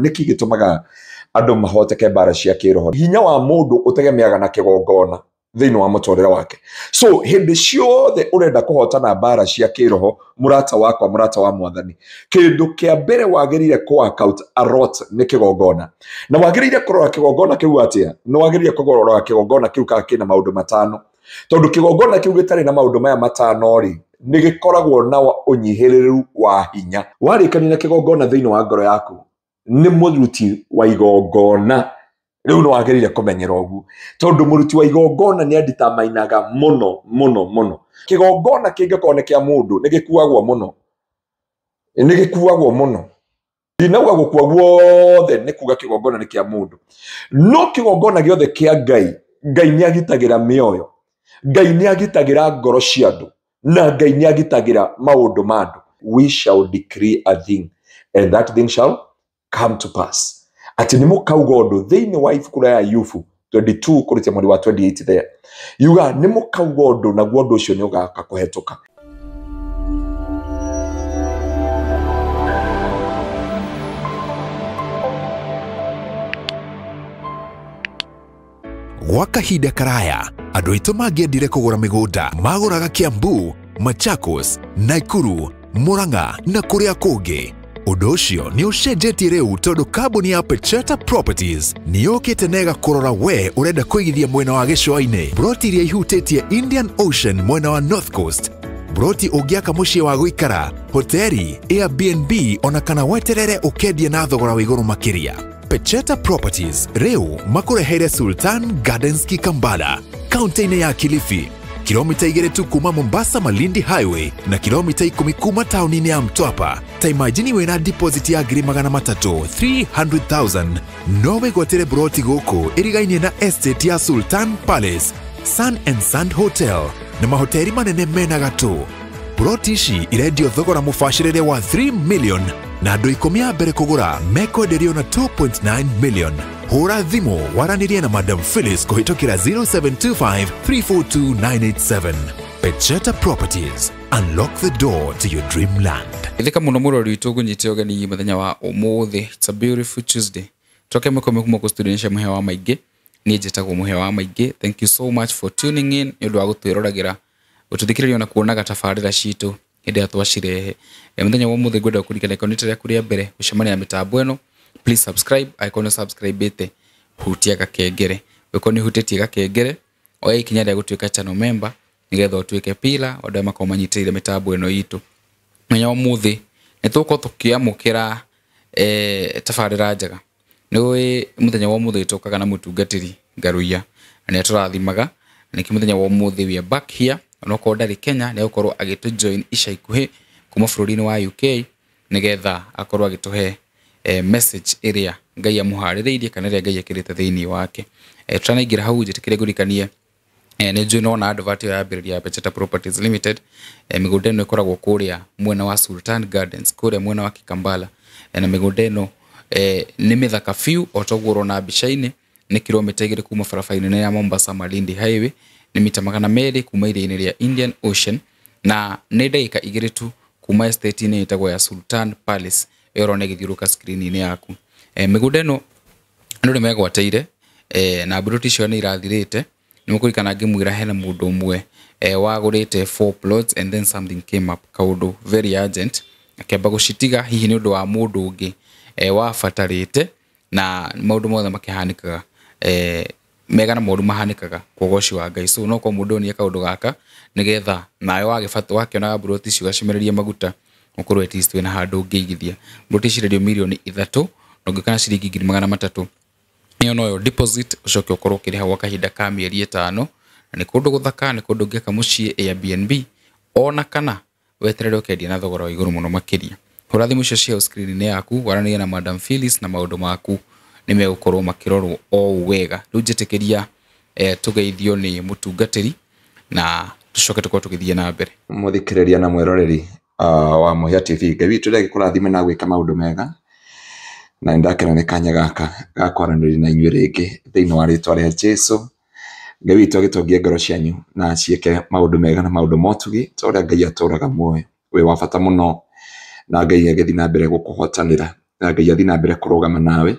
Nĩkĩ gĩtũmaga andũ mahoteke mbara cia kĩroho? Hinya wa mũndũ ũtegemeaga na kĩgongona thĩinĩ wa mũtũrĩre wake. So hĩndĩ ciothe ũrenda kũhotana mbara cia kĩroho, mũrata wakwa, mũrata wa mwathani, kĩndũ kĩa mbere wagĩrĩire kũ work out a lot nĩ kĩgongona. Na wagĩrĩire kũrora kĩgongona kĩu atĩa? Nĩ wagĩrĩire kũrora kĩgongona kĩu kana kĩna maũndũ matano. Tondũ kĩgongona kĩu gĩtarĩ na maũndũ maya matano rĩ, nĩ gĩkoragwo na ũnyihĩrĩru wa hinya. Warĩkania na kĩgongona thĩinĩ wa ngoro yaku, nĩ mũruti wa igongona. Rĩu nĩ wagĩrĩire kũmenyera ũguo, tondũ mũruti wa igongona nĩ anditamainaga mũno mũno mũno. Kĩgongona kĩngĩkorwo nĩ kĩa mũndũ, nĩ gĩkuagwo mũno, nĩ gĩkuagwo mũno. Ndinauga gũkua guothe nĩ kuga kĩgongona nĩ kĩa mũndũ, no kĩgongona gĩothe kĩa Ngai, Ngai nĩ agitagĩra mĩoyo, Ngai nĩ agitagĩra ngoro cia andũ, na Ngai nĩ agitagĩra maũndũ ma andũ. We shall decree a thing and that thing shall come to pass. Atĩ nĩ mũkauga ũndũ thĩinĩ wa ibuku rĩa Ayubu 22 kũrĩtia mweri wa 28 there, yuga nĩ mũkauga ũndũ naguo ũndũ ũcio nĩ ũgaka kũhetũka. Gwa kahinda karaya andũ aitũ mangĩendire kũgũra mĩgũnda magũraga Kiambu, Machakos, Nakuru, Murang'a na kũrĩa kũngĩ. Ũndũ ũcio nĩ ũcenjetie rĩu tondũ kambuni ya Pecheta Properties nĩ yũkĩte na ĩgakũrora we ũrenda kũigithia mwena wa gĩcũa-inĩ, broti iria ihutĩtie Indian Ocean mwena wa North Coast, broti ũngĩaka mũciĩ wa gũikara, hoteli, Airbnb ona kana weterere ũkendia na thogora wa igũrũ makĩria. Pecheta Properties rĩu makũreheire Sultan Gardens Kikambala, kaunti-inĩ ya Kilifi, kilomita 2 tu kuma Mombasa Malindi Highway na kilomita 10 kuma tauni-inĩ ya Mtwapa. Ta imagine wĩna deposit ya 300,000 300,000 no wĩgwatĩre broti gũkũ ĩrigainie na estate ya Sultan Palace, Sun and Sand Hotel na mahoteli manene mena gatũ. Broti ici irendio thogora mũbacĩrĩre wa 3 million na andũ 10 a mbere kũgũra mekwenderio na 2.9 million. Hũra thimũ waranĩrie na Madam Phyllis kũhĩtũkĩra 0725 342 987. Pecheta Properties, unlock the door to your dreamland. Ithika mũno mũrori witũ ngũnyite ũgeni mũthenya wa ũmũthĩ. It's a beautiful Tuesday. Tũke mũkome kuma kũ studio cia Mũhĩa wa Maingĩ. Niĩ njĩtagwo Mũhĩa wa Maingĩ. Thank you so much for tuning in nĩ ũndũ wa gũtwĩroragĩra, gũtũthikĩrĩria na kuonaga tabarĩra citũ hĩndĩ ĩrĩa twacirehe. Mũthenya wa ũmũthĩ ngwenda gũkũririkania angĩkorwo nĩ rita rĩaku rĩa mbere gũcemania na mĩtambo ĩno, please subscribe. Angĩkorwo nĩ subscribe-ĩte, hutia gakengere. Angĩkorwo nĩ ũhutĩtie gakengere, oya ikinya rĩa gũtuĩka channel member nĩgetha ũtuĩke pillar wa andũ arĩa makoragwo manyitĩrĩire mĩtambo ĩno itũ. Mũthenya wa ũmũthĩ nĩ tũgũkorwo tũkĩamũkĩra tabarĩra njega. Nĩ ũĩ mũthenya wa ũmũthĩ tũkaga na mũtungatĩri Ngaruiya na nĩ atũrathimaga. Na nĩkĩo mũthenya wa ũmũthĩ we are back here. Onokorwo ndarĩ Kenya, nĩ egũkorwo agĩtũ join ica ikuhĩ kuma bũrũri-inĩ wa UK nĩgetha akorwo agĩtũhe message ĩrĩa Ngai amũharĩrĩirie kana ĩrĩa Ngai ekĩrĩte thĩinĩ wake. Tũtanaingĩra hau njĩtĩkĩre ngũririkanie, nĩ njũĩ nona advert ĩyo yambĩrĩria ya Pecheta Properties Limited. Mĩgũnda ĩno ĩkoragwo kũrĩa mwena wa Sultan Gardens, kũrĩa mwena wa Kikambala. Na mĩgũnda ĩno nĩ mĩthaka biũ o toguo ũrona mbica-inĩ. Nĩ kilomita 2 kuma barabara-inĩ ya Mombasa Malindi Highway, nĩ mita 200 kuma iria-inĩ rĩa Indian Ocean, na nĩ ndagĩka 2 tu kuma estate-inĩ ĩtagwo ya Sultan Palace ĩyo ũrona ĩgĩthiũrũrũka screen-inĩ yaku. Mĩgũnda ĩno andũ nĩ megwatĩire, na mburoti icio nĩ irathirĩte. Nĩ mũkũririkana ngĩmwĩra hena mũndũ ũmwe wagũrĩte 4 plots and then something came up, kaũndũ very urgent, akĩamba gũcitiga hihi nĩ ũndũ wa mũndũ ũngĩ wabatarĩte, na maũndũ mothe makĩhanĩkaga, mega na moru mahanĩkaga kwa ũgoci wa Ngai. So no korwo mũndũ ũyũ nĩ kaũndũ gaka nĩgetha nawe wakĩonaga mburoti icio ũgacimereria maguta, ũkorwo at least wĩna handũ ũngĩigithia. Mburoti ici irendio mirioni 3 na ũngĩũka na ciringi 300,000, ĩyo noyo deposit, ũcoke ũkorwo ũkĩrĩha gwa kahinda ka mĩeri 5. Na nĩ kũndũ gũthaka, nĩ kũndũ ũngĩaka mũciĩ Airbnb, ona kana weterere ũkendia na thogora wa igũrũ mũno makĩria. Hũra thimũ icio cia screen-inĩ yaku, waranĩrie na Madam Phyllis na maũndũ maku nĩ megũkorwo makĩrorwo o wega. Rĩu njĩtĩkĩria tũgeithio nĩ mũtungatĩri na tũcoke tũkorwo tũgĩthiĩ na mbere. Mũthikĩrĩria na mwĩroreri wa Mũhĩa TV, Ngai witũ ndagĩkũrathime na gwĩka maũndũ mega, na nĩ ndakena nĩ kanya gaka ga kwaranĩria na inyuĩ rĩngĩ thĩinĩ wa rĩtwa rĩa Jesũ. Ngai witũ agĩtongie ngoro cianyu na ciĩke maũndũ mega na maũndũ motugi ta ũrĩa Ngai atũraga muoyo. Wĩ wa bata mũno na Ngai agĩthiĩ na mbere gũkũhotanĩra. Na Ngai athiĩ na mbere kũrũgama nawe.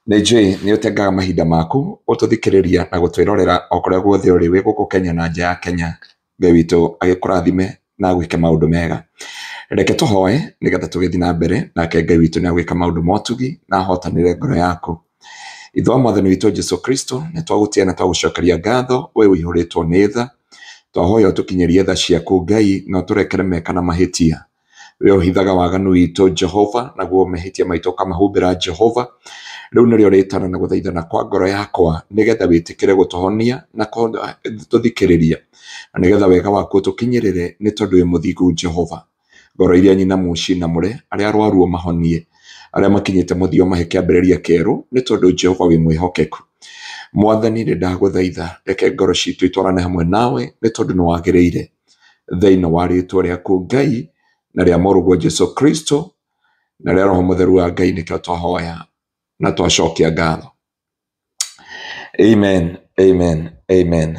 Nĩ njũĩ nĩ ũtengaga mahinda maku gũtũthikĩrĩria na gũtwĩrorera o kũrĩa guothe ũrĩ, wĩ gũkũ Kenya na nja ya Kenya. Ngai witũ agĩkũrathime na agwĩke maũndũ mega. Reke tũhoe nĩgetha tũgĩthiĩ na mbere, nake Ngai witũ nĩ agwĩka maũndũ ma ũtugi na ahotanĩre ngoro yaku. Ithe wa Mwathani witũ Jesu Kristo, nĩ twagũtĩa na twagũcokeria ngatho, we ũihũrĩtwo nĩ tha. Twahoya ũtũkinyĩrie tha ciaku Ngai, na ũtũrekere meka na mahĩtia. We ũhithaga waganu witũ Jehova, naguo mahĩtia maitũ ũkamahumbĩra Jehova. Rĩu nĩrĩo rĩtana na gũthaithana kwa ngoro yakwa, nĩgetha wĩtĩkĩre gũtũhonia na gũtũthikĩrĩria, na nĩgetha wega waku ũtũkinyĩrĩre, nĩ tondũ wĩ mũthingu Jehova. Ngoro iria nyinamu cinamũre, arĩa arwaru ũmahonie, arĩa makinyĩte mũthia ũmahe kĩambĩrĩria kĩerũ, nĩ tondũ Jehova wĩ mwĩhokeku. Mwathani, nĩ ndagũthaitha, reke ngoro citũ itwarane hamwe nawe, nĩ tondũ nĩ wagĩrĩire. Thĩinĩ wa rĩtwa rĩaku Ngai, na rĩa mũrũguo Jesu Kristo, na rĩa Roho Mũtheru wa Ngai, nĩkĩo twahoya na twacokia ngatho. Amen, amen, amen.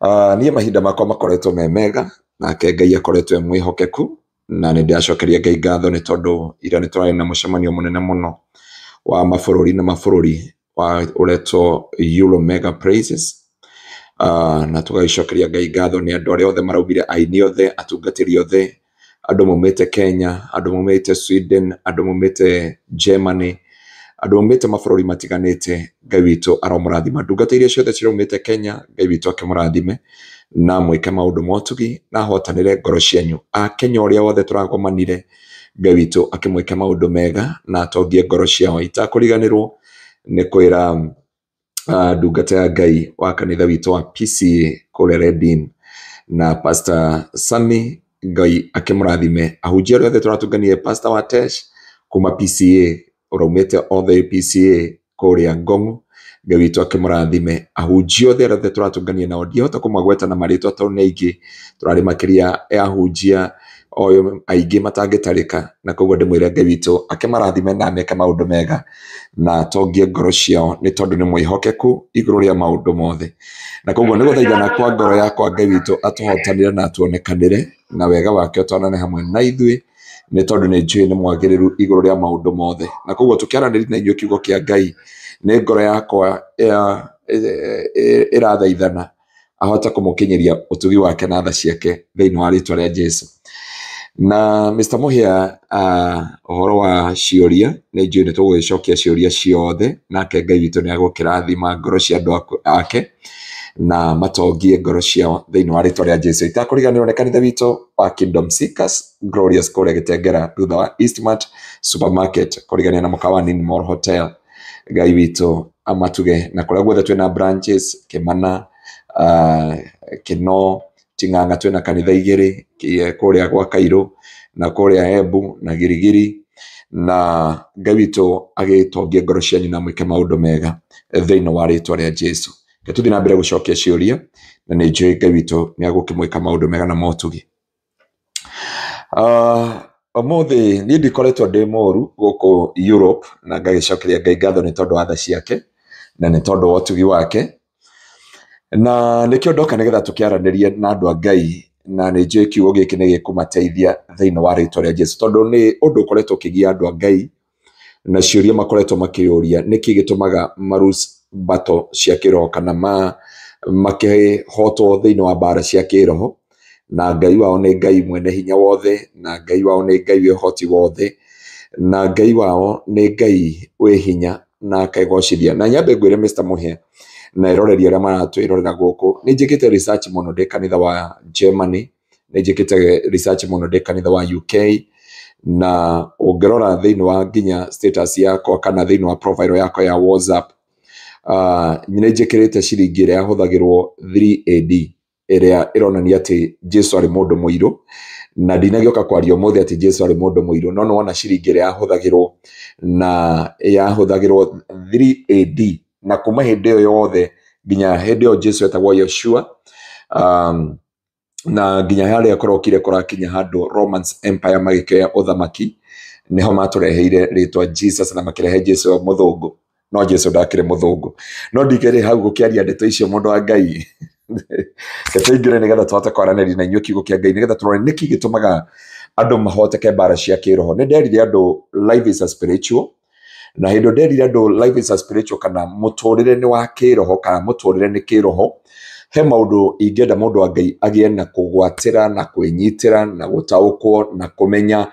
Niĩ mahinda makwa makoretwo me mega, nake Ngai akoretwo e mwĩhokeku, na nĩ ndĩracokeria Ngai ngatho nĩ tondũ ira nĩ tũrarĩ na mũcemanio mũnene mũno wa mabũrũri na mabũrũri wa ũretwo Euro Mega Praises. Na tũgagĩcokeria Ngai ngatho nĩ andũ arĩa othe maraumire, aini othe, atungatĩri othe, andũ maumĩte Kenya, andũ maumĩte Sweden, andũ maumĩte Germany, andũ maumĩte mabũrũri matiganĩte. Ngai witũ aromũrathima. Ndungata iria ciothe ciraumĩte Kenya, Ngai witũ akĩmũrathime na mwĩke maũndũ ma ũtugi na ahotanĩre ngoro cianyu. A Kenya ũrĩa wothe tũragomanire, Ngai witũ akĩmwĩke maũndũ mega na atongie ngoro ciao. Itakũriganĩrwo nĩ kwĩra ndungata ya Ngai wa kanitha witũ wa PCA kũrĩa Redin na Pastor Sami, Ngai akĩmũrathime. Ahunjia arĩa othe tũratũnganire, Pastor wa Tesh kuma PCA, ũraumĩte othe PCA kũrĩa Ngong'u, Ngai witũ akĩmũrathime. Ahunjia othe arĩa othe tũratũngania nao, ndiahota kũmagweta na marĩtwa tondũ nĩ aingĩ, tũrarĩ makĩria ya ahunjia oyo aingĩ matangĩtarĩka, na koguo ndĩmwĩre Ngai witũ akĩmarathime na ameke maũndũ mega na atongie ngoro ciao, nĩ tondũ nĩ mwĩhokeku igũrũ rĩa maũndũ mothe. Na koguo nĩ gũthaithana kwa ngoro yakwa Ngai witũ atũhotanĩre na atuonekanĩre, na wega wake ũtwarane hamwe na ithuĩ, nĩ tondũ nĩ njũĩ nĩ mwagĩrĩru igũrũ rĩa maũndũ mothe. Na koguo tũkĩaranĩria na inyuĩ kiugo kĩa Ngai, nĩ ngoro yakwa ĩrathaithana ahote kũmũkinyĩria ũtugi wake na tha ciake thĩinĩ wa rĩtwa rĩa Jesu. Na Mr. Muhia, ũhoro wa ciũria, nĩ njũĩ nĩ tũgũgĩcokia ciũria ciothe, nake Ngai witũ nĩ agũkĩrathima ngoro cia andũ ake na matongie ngoro ciao thĩinĩ wa rĩtwa rĩa Jesu. Itakũriganĩrwo nĩ kanitha witũ wa Kingdom Seekers Glorious kũrĩa Gĩtengera, thutha wa Eastmart Supermarket, kũrigania na mũkawa Nini Mall Hotel. Ngai witũ amatuge, na kũrĩa guothe twĩna branches Kĩmana, Kĩno, Ting'ang'a, twĩna kanitha igĩrĩ kũrĩa gwa Kairũ na kũrĩa Embu na Girigiri, na Ngai witũ agĩtongie ngoro cianyu na mwĩke maũndũ mega thĩinĩ wa rĩtwa rĩa Jesu. Reke tũthiĩ na mbere gũcokia ciũria, na nĩ njũĩ Ngai witũ nĩ agũkĩmwĩka maũndũ mega na motugi. Ũmũthĩ niĩ ndikoretwo ndĩ mũru gũkũ Europe, na ngagĩcokeria Ngai ngatho nĩ tondũ wa tha ciake na nĩ tondũ wa ũtugi wake, na nĩkĩo ndoka nĩgetha tũkĩaranĩrie na andũ a Ngai, na nĩ njũĩ kiugo gĩkĩ nĩ gĩkũmateithia thĩinĩ wa rĩtwa rĩa Jesu, tondũ nĩ ũndũ ũkoretwo ũkĩgia andũ a Ngai na ciũria makoretwo makĩũria nĩkĩ gĩtũmaga marus battle cia kĩroho, kana makĩhotwo thĩinĩ wa mbara cia kĩroho, na Ngai wao nĩ Ngai mwene hinya wothe, na Ngai wao nĩ Ngai wĩ ũhoti wothe, na Ngai wao nĩ Ngai wĩ hinya na akegocithia. Na nyambe ngwĩre Mr. Muhia na eroreri arĩa maratwĩrorera gũkũ, nĩ njĩkĩte research mũno ndĩ kanitha wa Germany, nĩ njĩkĩte research mũno ndĩ kanitha wa UK, na ũngĩrora thĩinĩ wa nginya status yakwa kana thĩinĩ wa profile yakwa ya WhatsApp, nĩ njĩkĩrĩte ciringi ĩrĩa yahũthagĩrwo 3 AD, ĩrĩa ĩronania atĩ Jesu arĩ mũndũ mũirũ, na ndinagĩũka kwaria ũmũthĩ atĩ Jesu arĩ mũndũ mũirũ, no nĩwona ciringi ĩrĩa yahũthagĩrwo na yahũthagĩrwo 3 AD, na kuma hĩndĩ ĩyo yothe nginya hĩndĩ ĩyo Jesu etagwo Yeshua, na nginya harĩa kũrokire kũrakinya handũ Romans Empire magĩkĩoya ũthamaki, nĩho matũreheire rĩtwa Jesus na makĩrehe Jesu mũthũngũ, no Jesu ndakĩrĩ mũthũngũ. No ndikĩrĩ hau gũkĩaria ndeto icio mũndũ wa Ngai. Reke tũingĩre nĩgetha tũhote kwaranĩria na inyuĩ kiugo kĩa Ngai, nĩgetha tũrore nĩkĩ gĩtũmaga Andũ mahoteke mbara cia kĩroho. Nĩ nderire andũ life is a spiritual, na hĩndĩ nderire andũ life is a spiritual kana mũtũrĩre nĩ wa kĩroho kana mũtũrĩre nĩ kĩroho, he maũndũ ingĩenda mũndũ wa Ngai agĩe na kũgwatĩra na kwĩnyitĩra na gũtaũkwo na kũmenya,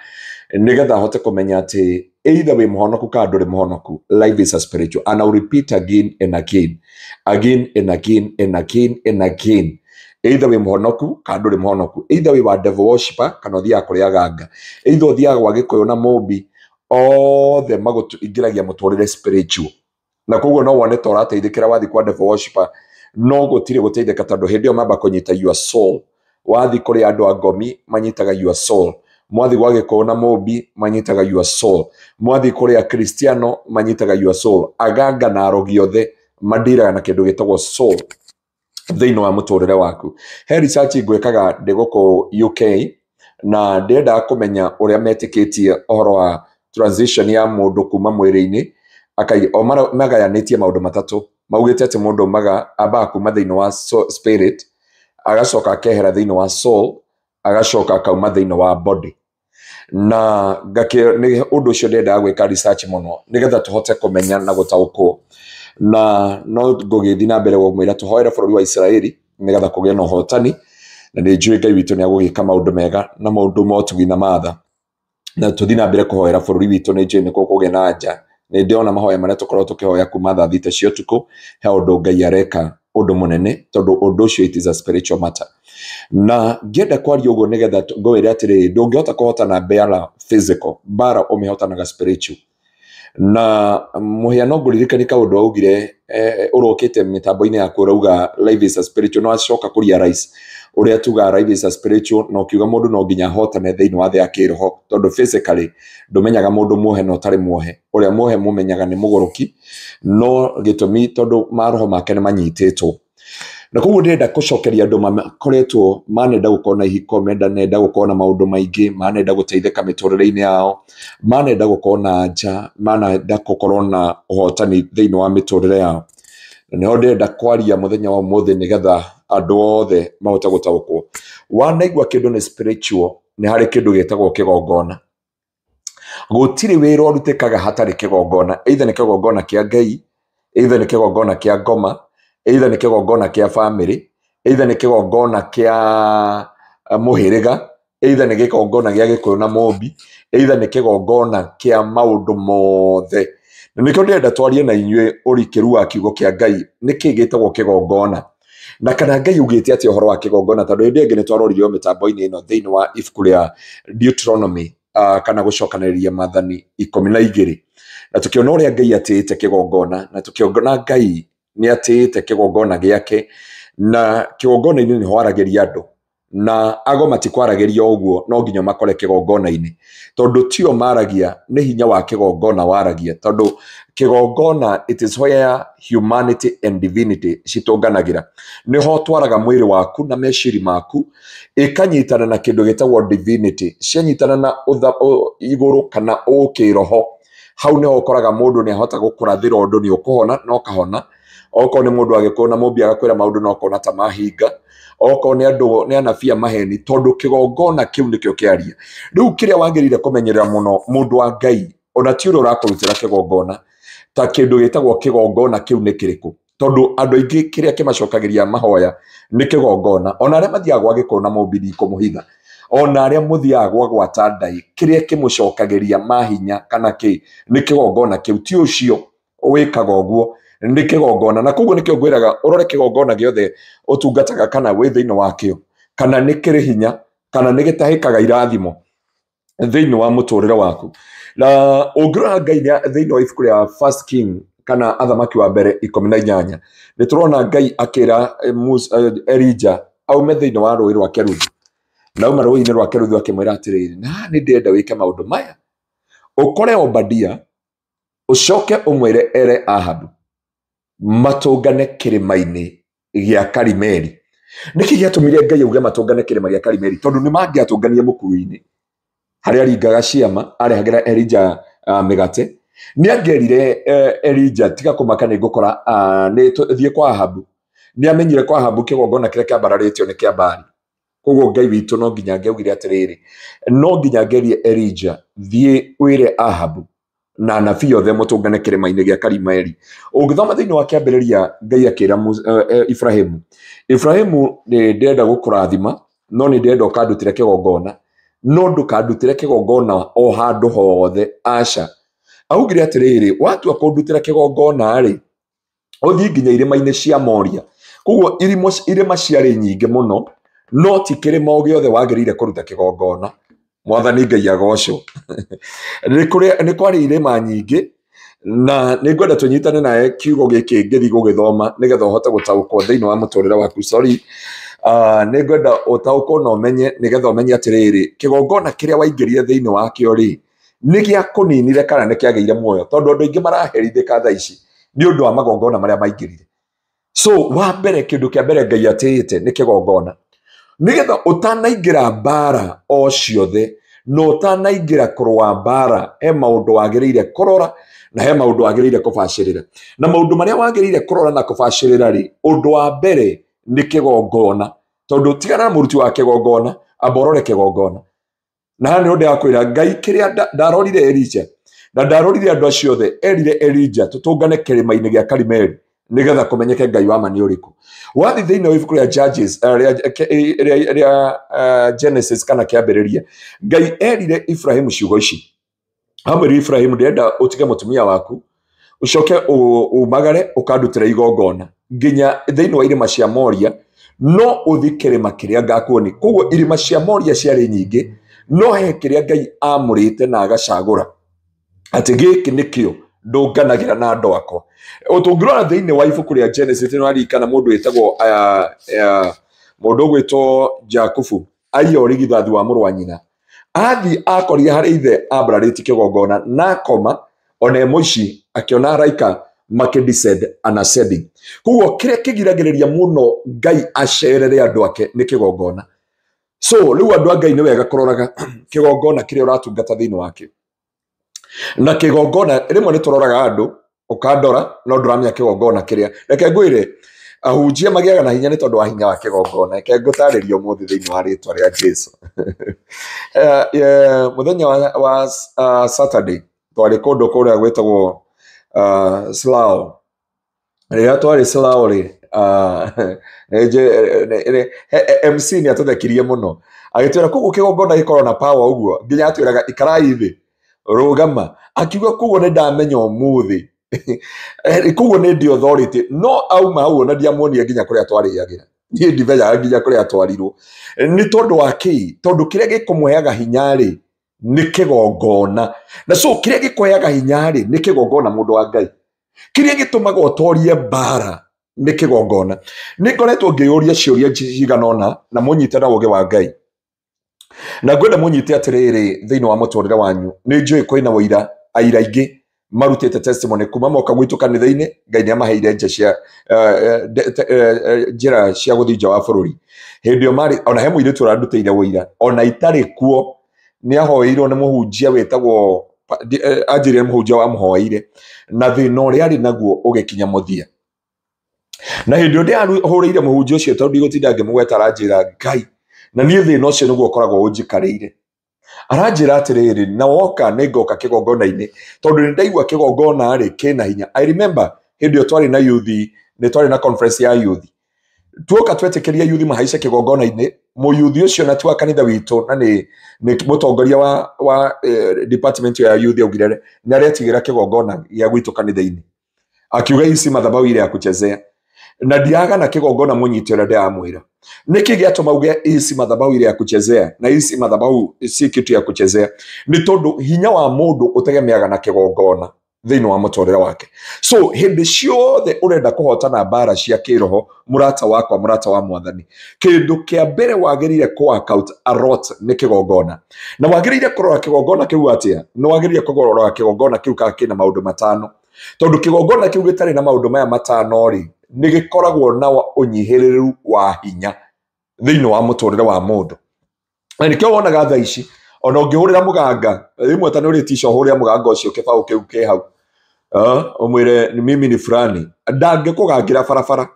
nĩgetha ahote kũmenya atĩ either wĩ mũhonoku kana ndũrĩ mũhonoku. Life is a spiritual, and I'll repeat again and again, again and again and again and again. Either wĩ mũhonoku kana ndũrĩ mũhonoku, either wĩ wa devil worshipper kana ũthiaga kũrĩ aganga, either ũthiaga gwa Gĩkũyũ na Mũmbi, othe magũingĩragia mũtũrĩre spiritual. Na koguo no wone ta ũrateithĩkĩra wathiĩ kwa devil worshipper, no gũtirĩ gũteithĩka tondũ hĩndĩ ĩyo mamba kũnyita your soul. Wathiĩ kũrĩ andũ a ngomi manyitaga your soul, mwathi gwa Gĩkũyũ na Mũmbi manyitaga your soul, mwathi kũrĩ Akristiano manyitaga your soul, aganga na arogi othe mandiraga na kĩndũ gĩtagwo soul thĩinĩ wa mũtũrĩre waku. He research ngwĩkaga ndĩ gũkũ UK, na ndĩrendaga kũmenya ũrĩa metĩkĩtie ũhoro wa transition ya mũndũ kuma mwĩrĩ-inĩ. O magayanĩtie maũndũ matatũ, maugĩte atĩ mũndũ umaga ambaga kuma thĩinĩ wa spirit, agacoka akehera thĩinĩ wa soul, agacoka akauma thĩinĩ wa body. Na nĩ ũndũ ũcio ndĩrendaga gwĩka research mũno nĩgetha tũhote kũmenya na gũtaũkwo. Na no ngũgĩthiĩ na mbere gũmwĩra tũhoere bũrũri wa Isiraeli nĩgetha kũgĩe na ũhotani, na nĩ njũĩ Ngai witũ nĩ agũgĩka maũndũ mega na maũndũ ma ũtugi na matha. Na tũthiĩ na mbere kũhoera bũrũri witũ, nĩ njũĩ nĩ gũkũgĩa na anja. Nĩ ndĩrona mahoya marĩa tũkoragwo tũkĩhoya kuma thaa 6 cia ũtukũ, he ũndũ Ngai areka ũndũ mũnene, tondũ ũndũ ũcio it is a spiritual matter. Na ngĩenda kwaria ũguo nĩgetha ngwĩre atĩrĩrĩ, ndũngĩhota kũhotana mbara physical, mbara ũmĩhotanaga spiritual. Na mũhiano ngũririkani kaũndũ augire, ũrokĩte mĩtambo-inĩ yaku ũrauga life is a spiritual, no acoka kũ realize ũrĩa tugaga life is a spiritual, na ũkiuga mũndũ no nginya ahotane thĩinĩ wa thĩ ya kĩroho, tondũ physically ndũmenyaga mũndũ muohe na ũtarĩ muohe. Ũrĩa muohe mũmenyaga nĩ mũgũrũki, no gĩtũmi tondũ maroho make nĩ manyitĩtwo. Na koguo ndĩrenda gũcokeria andũ makoretwo manenda gũkorwo na ihiko, manenda gũkorwo na maũndũ maingĩ, manenda gũteithĩka mĩtũrĩre-inĩ yao, manenda gũkorwo na nja, manenda gũkorwo na ũhotani thĩinĩ wa mĩtũrĩre yao. Na nĩho ndĩrenda kwaria mũthenya wa ũmũthĩ nĩgetha andũ othe mahote gũtaũkwo. Wanaigua kĩndũ nĩ spiritual, nĩ harĩ kĩndũ gĩtagwo kĩgongona. Gũtirĩ wĩra ũrutĩkaga hatarĩ kĩgongona, either nĩ kĩgongona kĩa Ngai, either nĩ kĩgongona kĩa ngoma, either nĩ kĩgongona kĩa family, either nĩ kĩgongona kĩa mũhĩrĩga, either nĩ kĩgongona gĩa Gĩkũyũ na Mũmbi, either nĩ kĩgongona kĩa maũndũ mothe. Na nĩkĩo ndĩrenda twarie na inyuĩ ũrikĩru wa kiugo kĩa Ngai, nĩkĩ gĩtagwo kĩgongona, na kana Ngai augĩte atĩa ũhoro wa kĩgongona, tondũ hĩndĩ ĩngĩ nĩ twaroririo mĩtambo-inĩ ĩno thĩinĩ wa ibuku rĩa Deuteronomy, kana gũcokanĩrĩria maathani 12, na tũkĩona ũrĩa Ngai atĩĩte kĩgongona, na tũkĩona Ngai nĩ atĩĩte kĩgongona gĩake, na kĩgongona-inĩ nĩho aragĩria andũ, na ago matikwaragĩria ũguo, no nginya makore kĩgongona-inĩ, tondũ tio maragia, nĩ hinya wa kĩgongona waragia, tondũ kĩgongona it is where humanity and divinity citũnganagĩra. Nĩho twaraga mwĩrĩ waku na meciria maku ĩkanyitana na kĩndũ gĩtagwo divinity, cianyitana na igũrũ kana ũkĩroho, hau nĩho ũkoraga mũndũ nĩ ahota gũkũrathĩra ũndũ nĩ ũkũhona na ũkahona. Okorwo nĩ mũndũ agĩkũyũ na Mũmbi agakwĩra maũndũ na ũkona ta mahinga, okorwo nĩ andũ nĩ anabii a maheni, tondũ kĩgongona kĩu nĩkĩo kĩaria. Rĩu kĩrĩa wagĩrĩire kũmenyerera mũno mũndũ wa Ngai, ona ti ũrĩa ũrakũrutĩra kĩgongona, ta kĩndũ gĩtagwo kĩgongona kĩu nĩ kĩrĩkũ, tondũ andũ aingĩ kĩrĩa kĩmacokagĩria mahoya nĩ kĩgongona. Ona arĩa mathiaga gwa Gĩkũyũ na Mũmbi ndikũmũhitha, ona arĩa mũthiaga gwa gwata ndai, kĩrĩa kĩmũcokagĩria mahinya kana kĩ nĩ kĩgongona kĩu, ti ũcio wĩkaga ũguo, nĩ kĩgongona. Na koguo nĩkĩo ngwĩraga ũrore kĩgongona gĩothe ũtungataga kana wĩ thĩinĩ wakĩo, kana nĩ kĩrĩ hinya, kana nĩ gĩtahĩkaga irathimo thĩinĩ wa mũtũrĩre waku. Na ũngĩrora Ngai thĩinĩ wa ibuku rĩa First King kana Athamaki wa mbere 18, nĩ tũrona Ngai akĩra Elijah aume thĩinĩ wa rũĩ rwa Keruthu. Na auma rũĩ-inĩ rwa Keruthu akĩmwĩra atĩrĩrĩ, na nĩ ndĩrenda wĩke maũndũ maya, ũkore Obadia, ũcoke ũmwĩre ere Ahabu matũngane kĩrĩma-inĩ gĩa Karimeli. Nĩkĩ gĩatũmire Ngai auge matũngane kĩrĩma gĩa Karimeli? Tondũ nĩ mangĩatũnganire mũkuru-inĩ harĩa aringaga ciama, arehagĩra Elijah mĩgate. Nĩ angĩerire Elijah, tiga kũmaka nĩ ngũkora, nĩ thiĩ kwa Ahabu. Nĩ amenyire kwa Ahabu kĩgongona kĩrĩa kĩambararĩtio nĩ kĩa Baali. Koguo Ngai witũ no nginya angĩaugire atĩrĩrĩ, no nginya ngerie Elijah, thiĩ wĩre Ahabu na anabii othe mũtũngane kĩrĩma-inĩ gĩa Karimeli. Ũngĩthoma thĩinĩ wa kĩambĩrĩria, Ngai akĩra Ibrahimu, Ibrahimu nĩ ndĩrenda gũkũrathima, no nĩ ndĩrenda ũkandutĩre kĩgongona, no ndũkandutĩre kĩgongona o handũ hothe, aca. Augire atĩrĩrĩ, watua kũndutĩra kĩgongona rĩ, ũthiĩ nginya irĩma-inĩ cia Moria. Koguo irĩma ciarĩ nyingĩ mũno, no ti kĩrĩma o gĩothe wagĩrĩire kũruta kĩgongona. Mwathani Ngai agocwo. Nĩ kwarĩ irĩma nyingĩ, na nĩ ngwenda tũnyitane nawe kiugo gĩkĩ ngĩthiĩ gũgĩthoma nĩgetha ũhote gũtaũkwo thĩinĩ wa mũtũrĩre waku. Sorry. Nĩ ngwenda ũtaũkwo na ũmenye nĩgetha ũmenye atĩrĩrĩ, kĩgongona kĩrĩa waingĩrire thĩinĩ wakĩo rĩ, nĩ gĩa kũninire kana nĩ kĩagĩire muoyo, tondũ andũ aingĩ maraherithĩka thaa ici nĩ ũndũ wa magongona marĩa maingĩrire. So wa mbere, kĩndũ kĩa mbere Ngai atĩĩte nĩ kĩgongona, nĩgetha ũtanaingĩra mbara o ciothe na ũtanaingĩra kũrũa mbara, he maũndũ wagĩrĩire kũrora na he maũndũ wagĩrĩire kũbacĩrĩra. Na maũndũ marĩa wagĩrĩire kũrora na kũbacĩrĩra rĩ, ũndũ wa mbere nĩ kĩgongona, tondũ tigana na mũruti wa kĩgongona, amba ũrore kĩgongona. Na haha nĩ ũndũ wa kwĩra Ngai kĩrĩa ndarorire Elijah na ndarorire andũ acio othe, erire Elijah tũtũngane kĩrĩma-inĩ gĩa Karimeli nĩgetha kũmenyeke Ngai wa ma nĩ ũrĩkũ. Wathiĩ thĩinĩ wa ibuku rĩa Judges, rĩa Genesis kana kĩambĩrĩria, Ngai erire Ibrahimu ciugo ici. Amwĩrire Ibrahimu, ndĩrenda ũtige mũtumia waku, ũcoke umagare ũkandutĩre igongona nginya thĩinĩ wa irĩma cia Moria, no ũthiĩ kĩrĩma kĩrĩa ngakuonia. Koguo irĩma cia Moria ciarĩ nyingĩ, no he kĩrĩa Ngai amũrĩte na agacagũra atĩ gĩkĩ nĩkĩo ndũnganagĩra na andũ akwa. Tũngĩrora thĩinĩ wa ibuku rĩa Genesis, nĩ waririkana mũndũ wĩtagwo mũndũ ũgwĩtwo Jakubu aiya ũrigithathi wa mũrũ wa nyina, athiĩ akorire harĩ ithe ambararĩtie kĩgongona na akoma, ona mũici akĩona araika makĩdescend and ascending. Koguo kĩrĩa kĩgiragĩrĩria mũno Ngai acerere andũ ake nĩ kĩgongona. So rĩu andũ a Ngai nĩ wega kũroraga kĩgongona kĩrĩa ũratungata thĩinĩ wakĩo. Na kĩgongona rĩmwe nĩ tũroraga andũ ũkandora no ndũramenya kĩgongona kĩrĩa. Reke ngwĩre, ahunjia magĩaga na hinya nĩ tondũ wa hinya wa kĩgongona. Reke ngũtarĩrie ũmũthĩ thĩinĩ wa rĩtwa rĩa Jesu. Mũthenya wa Saturday twarĩ kũndũ kũrĩa gwĩtagwo Slough. Rĩrĩa twarĩ Slough rĩ, MC nĩ atũthekirie mũno, agĩtwĩra koguo kĩgongona gĩkorwo na power ũguo, nginya atwĩraga ikarai thĩ, rũgama, akiuga koguo nĩ ndamenya ũmũthĩ, koguo nĩ ndĩ authority. No auma hau ona ndiamuonire nginya kũrĩa twarĩagĩra, niĩ ndimenyaga nginya kũrĩa atwarirwo. Nĩ tondũ wa kĩ? Tondũ kĩrĩa gĩkũmũheaga hinya rĩ nĩ kĩgongona. Na so kĩrĩa gĩkũheaga hinya rĩ nĩ kĩgongona, mũndũ wa Ngai. Kĩrĩa gĩtũmaga ũtorie mbara nĩ kĩgongona. Nĩ ngoretwo ngĩyũria ciũria cigana ũna na mũnyite na ũũgĩ wa Ngai. Na ngwenda mũnyite atĩrĩrĩ thĩinĩ wa mũtũrĩre wanyu, nĩ njũĩ kwĩna ũira aira aingĩ marutĩte testimony kuma moka gwitũ kanitha-inĩ, Ngai nĩ amaheire njĩra cia gũthiĩ nja wa bũrũri. Hĩndĩ ĩyo marĩ ona he mũirĩtu ũrandutĩire ũira, ona itarĩ kuo nĩ ahoeirwo nĩ mũhunjia wĩtagwo, anjĩrire mũhunjia wamũhoeire, na thĩna ũrĩa arĩ naguo ũgĩkinya mũthia. Na hĩndĩ ĩyo ndĩrahũrĩire mũhunjia ũcio, tondũ ndigũtinda ngĩmũgweta, aranjĩra Ngai, na niĩ thĩna ũcio nĩguo ũkoragwo ũnjikarĩire. Aranjĩra atĩrĩrĩ, na woka nĩ ngoka kĩgongona-inĩ, tondũ nĩ ndaigua kĩgongona rĩ kĩna hinya. I remember hĩndĩ ĩyo twarĩ na youth, nĩ twarĩ na conference ya youth. Tuoka twetĩkĩria youth mahaice kĩgongona-inĩ, mũyuthi ũcio na ti wa kanitha witũ, na nĩ mũtongoria wa department ya youth augire nĩ aretigĩra kĩgongona gĩa gwitũ kanitha-inĩ. Akiuga hii si madhabahu ile ya kuchezea. Na ndiaga na kĩgongona mũnyite ũrĩa ndĩramwĩra. Nĩkĩ gĩatũma uge hii si madhabahu ile ya kuchezea na hii si madhabahu si kitu ya kuchezea? Nĩ tondũ hinya wa mũndũ ũtegemeaga na kĩgongona thĩinĩ wa mũtũrĩre wake. So hĩndĩ ciothe ũrenda kũhotana mbara cia kĩroho, mũrata wakwa, mũrata wa Mwathani, kĩndũ kĩa mbere wagĩrĩire kũ work out a lot nĩ kĩgongona. Na wagĩrĩire kũrora kĩgongona kĩu atĩa? Nĩ wagĩrĩire kũrora kĩgongona kĩu kana kĩna maũndũ matano. Tondũ kĩgongona kĩu gĩtarĩ na maũndũ maya matano rĩ, nĩ gĩkoragwo na ũnyihĩrĩru wa hinya thĩinĩ wa mũtũrĩre wa mũndũ. Na nĩkĩo wonaga thaa ici ona ũngĩhũrĩra mũganga, rĩmwe ta nĩ ũrĩtica ũhũrĩra mũganga ũcio kĩbaũ kĩu kĩ hau, ũmwĩre mimi ni fulani, ndangĩkũgangĩra barabara.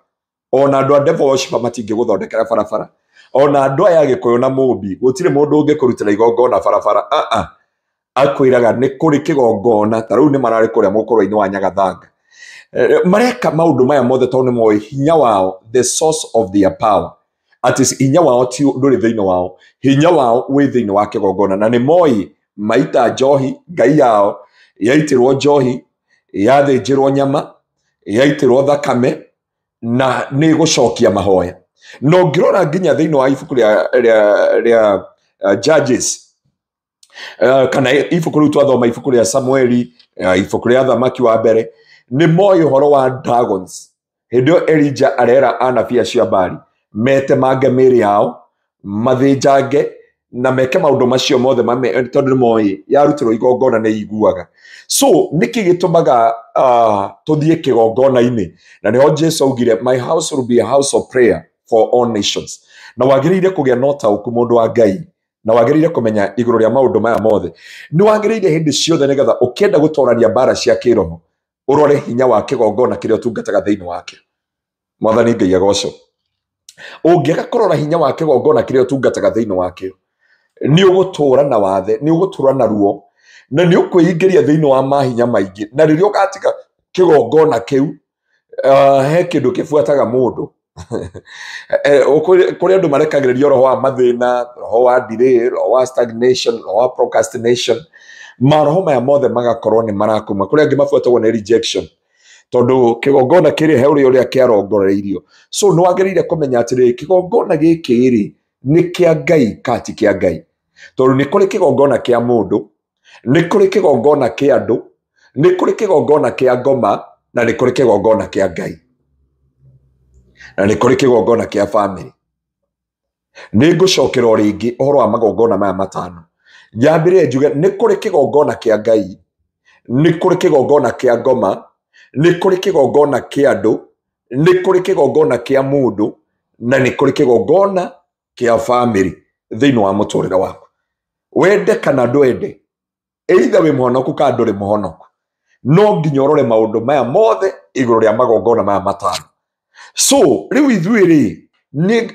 Ona andũ a devil worshiper matingĩgũthondekera barabara. Ona andũ aya Gĩkũyũ na Mũmbi gũtirĩ mũndũ ũngĩkũrutĩra igongona barabara. Akwĩraga nĩ kũrĩ kĩgongona. Ta rĩu nĩ mararĩ kũrĩa mũkũrũ-inĩ wa Nyagathanga. Mareka maũndũ maya mothe tondũ nĩ moĩ hinya wao, the source of their power, atĩ hinya wao ti ndũrĩ thĩinĩ wao, hinya wao wĩ thĩinĩ wa kĩgongona. Na nĩ moĩ maita njohi, ngai yao yaitĩrwo njohi, yathĩnjĩrwo nyama, yaitĩrwo thakame, na nĩ gũcokia mahoya. Na ũngĩrora nginya thĩinĩ wa ibuku rĩa Judges, kana ibuku rĩu twathoma, ibuku rĩa Samueli, ibuku rĩa Thamaki wa mbere, nĩ moĩ ũhoro wa dragons. Hĩndĩ ĩyo Elijah arera anabii acio a Baali metemange mĩĩrĩ yao, mathĩnjange na meke maũndũ macio mothe, tondũ nĩ moĩ yarutĩrwo igongona nĩ iguaga. So nĩkĩ gĩtũmaga tũthiĩ kĩgongona-inĩ? Na nĩho Jesu augire, my house will be a house of prayer for all nations. Na wagĩrĩire kũgĩa na ũtaũku, mũndũ wa Ngai, na wagĩrĩire kũmenya igũrũ rĩa maũndũ maya mothe. Nĩ wagĩrĩire hĩndĩ ciothe, nĩgetha ũkĩenda gũtorania mbara cia kĩroho, ũrore hinya wa kĩgongona kĩrĩa ũtungataga thĩinĩ wake. Mwathani Ngai agocwo. Ũngĩaga kũrora hinya wa kĩgongona kĩrĩa ũtungataga thĩinĩ wakĩo, nĩ ũgũtũra na wathe, nĩ ũgũtũra na ruo, na nĩ ũkwĩingĩria thĩinĩ wa mahinya maingĩ. Na rĩrĩa ũgatiga kĩgongona kĩu, he kĩndũ kĩbuataga mũndũ. Kũrĩ andũ marekagĩrĩrio roho wa mathĩna, roho wa delay, roho wa stagnation, roho wa procrastination. Maroho maya mothe magakorwo nĩ marakuma. Kũrĩ angĩ mabuatagwo nĩ rejection, tondũ kĩgongona kĩrĩ he ũrĩa kĩarongoreirio. So nĩ wagĩrĩire kũmenya atĩrĩrĩ, kĩgongona gĩkĩ rĩ, nĩ kĩa Ngai kana ti kĩa Ngai? Tondũ nĩ kũrĩ kĩgongona kĩa mũndũ, nĩ kũrĩ kĩgongona kĩa andũ, nĩ kũrĩ kĩgongona kĩa ngoma, na nĩ kũrĩ kĩgongona kĩa Ngai, na nĩ kũrĩ kĩgongona kĩa famĩlĩ. Nĩ ngũcokera o rĩngĩ ũhoro wa magongona maya matano. Nyambĩrĩrie njuge nĩ kũrĩ kĩgongona kĩa Ngai, nĩ kũrĩ kĩgongona kĩa ngoma, nĩ kũrĩ kĩgongona kĩa andũ, nĩ kũrĩ kĩgongona kĩa mũndũ, na nĩ kũrĩ kĩgongona kĩa famĩlĩ thĩinĩ wa mũtũrĩre waku. Wende kana ndwende, either wĩ mũhonoku kana ndũrĩ mũhonoku, no nginya ũrore maũndũ maya mothe igũrũ rĩa magongona maya matano. So rĩu ithuĩ rĩ,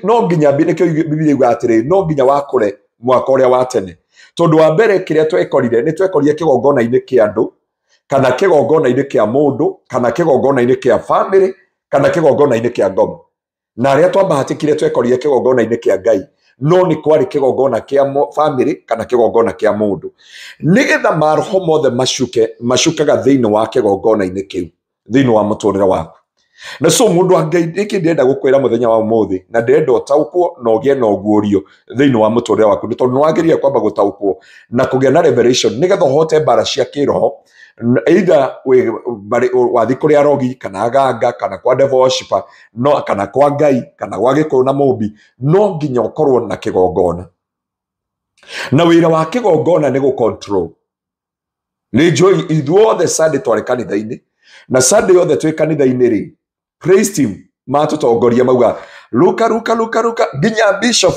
no nginya, nĩkĩo Bibilia yugaga atĩrĩ, no nginya wakũre mwaka ũrĩa wa tene. Tondũ wa mbere kĩrĩa twekorire, nĩ twekorire kĩgongona-inĩ kĩa andũ, kana kĩgongona-inĩ kĩa mũndũ, kana kĩgongona-inĩ kĩa famĩlĩ, kana kĩgongona-inĩ kĩa ngoma. Na arĩa twambahatĩkire twekorire kĩgongona-inĩ kĩa Ngai, no nĩ kwarĩ kĩgongona kĩa famĩlĩ kana kĩgongona kĩa mũndũ. Nĩgetha maroho mothe macuke, macukaga thĩinĩ wa kĩgongona-inĩ kĩu, thĩinĩ wa mũtũrĩre waku. Na so mũndũ wa Ngai, nĩkĩ ndĩrenda gũkwĩra mũthenya wa ũmũthĩ, na ndĩrenda ũtaũkwo na ũgĩe na ũguũrio thĩinĩ wa mũtũrĩre waku, nĩ tondũ nĩ wagĩrĩire kwamba gũtaũkwo na kũgĩa na revelation, nĩgetha ũhote mbara cia kĩroho. Either wathiĩ kũrĩ arogi, kana aganga, kana kwa devil worshipper, no kana kwa Ngai, kana gwa Gĩkũyũ na Mũmbi, no nginya ũkorwo na kĩgongona. Na wĩra wa kĩgongona nĩ gũ-control. Nĩ njũĩ ithuothe Sunday twarĩ kanitha-inĩ, na Sunday yothe twĩ kanitha-inĩ rĩ, praise team matũtongoria mauga ruka ruka ruka ruka, nginya bishop,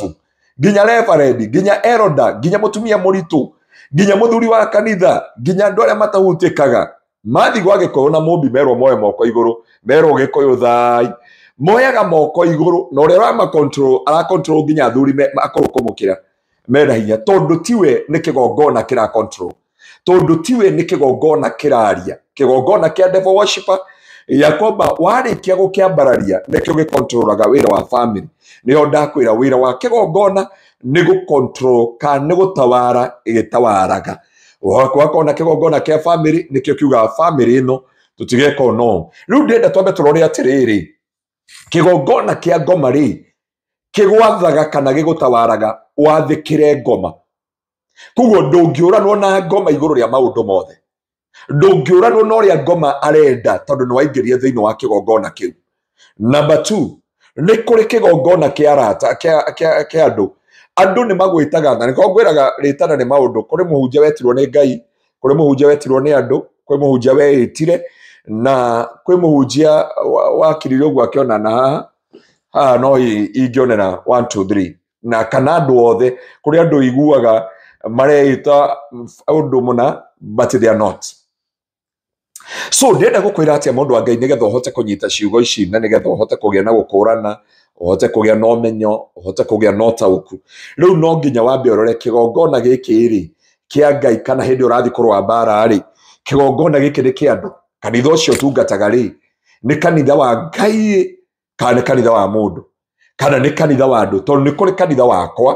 nginya reverend, nginya elder, nginya mũtumia mũritũ, nginya mũthuri wa kanitha, nginya andũ arĩa matahutĩkaga, mathi gwa Gĩkũyũ na Mũmbi merwo moe moko igũrũ, merwo Gĩkũyũ thai, moyaga moko igũrũ, na ũrĩa ũrama control ara control nginya athuri akorwo kũmũkĩra mena hinya, tondũ tiwe nĩ kĩgongona kĩra control, tondũ tiwe nĩ kĩgongona kĩraria, kĩgongona kĩa devil worshipper, ya kwamba warĩkia gũkĩambararia nĩkĩo gĩkontrolaga wĩra wa family. Nĩho ndakwĩra wĩra wa kĩgongona nĩ gũcontrol kana nĩ gũtawara gĩtawaraga. Wakona kĩgongona kĩa family nĩkĩo kiugaga family ĩno tũtigeka no. Rĩu ndĩrenda twambe tũrore atĩrĩrĩ, kĩgongona kĩa ngoma rĩ, kĩgwathaga kana gĩgũtawaraga wathĩkĩre ngoma. Koguo ndũngĩũranwo na ngoma igũrũ rĩa maũndũ mothe, ndũngĩũranwo na ũrĩa ngoma arenda, tondũ nĩ waingĩria thĩinĩ wa kĩgongona kĩu. Number 2, nĩ kũrĩ kĩgongona kĩa arata, kĩa andũ. Andũ nĩ magwĩtaga, na nĩkĩo ngwĩraga rĩtana nĩ maũndũ. Kũrĩ mũhunjia wetirwo nĩ Ngai, kũrĩ mũhunjia wetirwo nĩ andũ, kwĩ mũhunjia weĩtire, na kwĩ mũhunjia wakirire ũguo akĩona na haha haha no ingĩonera 1 2 3, na kana andũ othe. Kũrĩ andũ iguaga mareĩta ũndũ mũna, but they are not. So ndĩrenda gũkwĩra atĩa, mũndũ wa Ngai, nĩgetha ũhote kũnyita ciugo ici, na nĩgetha ũhote kũgĩa na gũkũrana, Ũhote kũgĩa na ũmenyo, ũhote kũgĩa na ũtaũku. Rĩu no nginya wambe ũrore kĩgongona gĩkĩ rĩ kĩa Ngai, kana hĩndĩ ũrathiĩ kũrũa mbara rĩ, kĩgongona gĩkĩ nĩ kĩa andũ. Kanitha ũcio ũtungataga rĩ, nĩ kanitha wa Ngai kana nĩ kanitha wa mũndũ, kana nĩ kanitha wa andũ? Tondũ nĩ kũrĩ kanitha wakwa,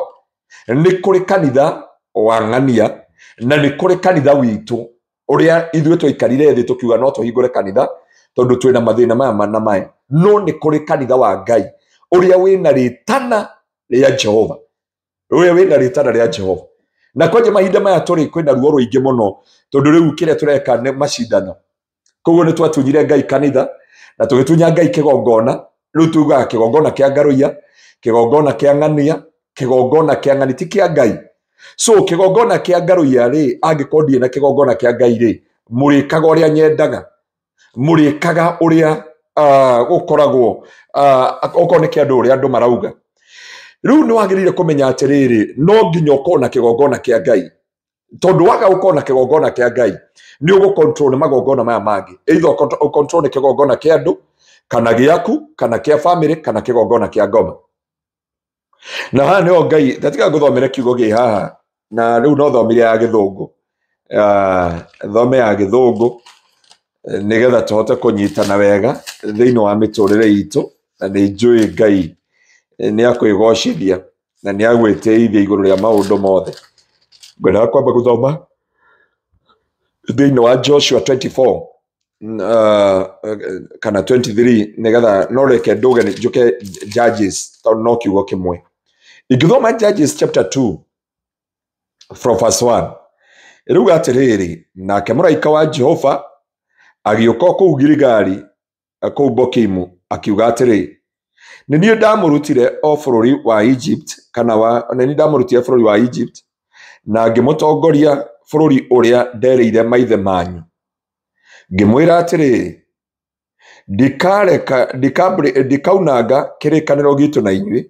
nĩ kũrĩ kanitha wa ng'ania, na nĩ kũrĩ kanitha witũ ũrĩa ithuĩ twaikarire thĩ tũkiuga no tũhingũre kanitha tondũ twĩna mathĩna maya na maya. No nĩ kũrĩ kanitha wa Ngai ũrĩa wĩna rĩtana rĩa Jehova, ũrĩa wĩna rĩtana rĩa Jehova. Na kwanja mahinda maya tũrĩ kwĩna ruo rũingĩ mũno, tondũ rĩu kĩrĩa tũreka nĩ macindano. Koguo nĩ twatunyire Ngai kanitha na tũgĩtunya Ngai kĩgongona. Rĩu tugaga kĩgongona kĩa Ngaruiya, kĩgongona kĩa ng'ania, kĩgongona kĩa ng'ani, ti kĩa Ngai. So kĩgongona kĩa Ngaruiya rĩ, angĩkorwo ndirĩ na kĩgongona kĩa Ngai rĩ, mũrĩkaga ũrĩa nyendaga, mũrĩkaga ũrĩa gũkoragwo, okorwo nĩ kĩa andũ ũrĩa andũ marauga. Rĩu nĩ wagĩrĩire kũmenya atĩrĩrĩ, no nginya ũkorwo na kĩgongona kĩa Ngai, tondũ waga gũkorwo na kĩgongona kĩa Ngai nĩ ũgũ-control nĩ magongona maya mangĩ. Either ũ-control nĩ kĩgongona kĩa andũ, kana gĩaku, kana kĩa family, kana kĩgongona kĩa ngoma. Na haha nĩho Ngai, tatiga ngũthomere kiugo gĩ haha, na rĩu no thomire ya gĩthũngũ, thome ya gĩthũngũ nĩgetha tũhote kũnyitana wega thĩinĩ wa mĩtũrĩre itũ. Na nĩ njũĩ Ngai nĩ akwĩgocithia na nĩ agwĩtĩithia igũrũ rĩa maũndũ mothe. Ngwendaga kwamba gũthoma thĩinĩ wa Joshua 24 kana 23, nĩgetha no reke ndũge njũke Judges, tondũ no kiugo kĩmwe. Ingĩthoma Judges chapter 2 from verse 1, ĩrauga atĩrĩrĩ, nake mũraika wa Jehova agĩũka kũu Giligali kũu Bokimu, akiuga atĩrĩ, nĩ niĩ ndamũrutire o bũrũri wa Egypt, kana wa nĩ niĩ ndamũrutire bũrũri wa Egypt na ngĩmũtongoria bũrũri ũrĩa nderĩire maithe manyu. Ngĩmwĩra atĩrĩrĩ, ndikareka ndikaunanga kĩrĩkanĩro gitũ na inyuĩ,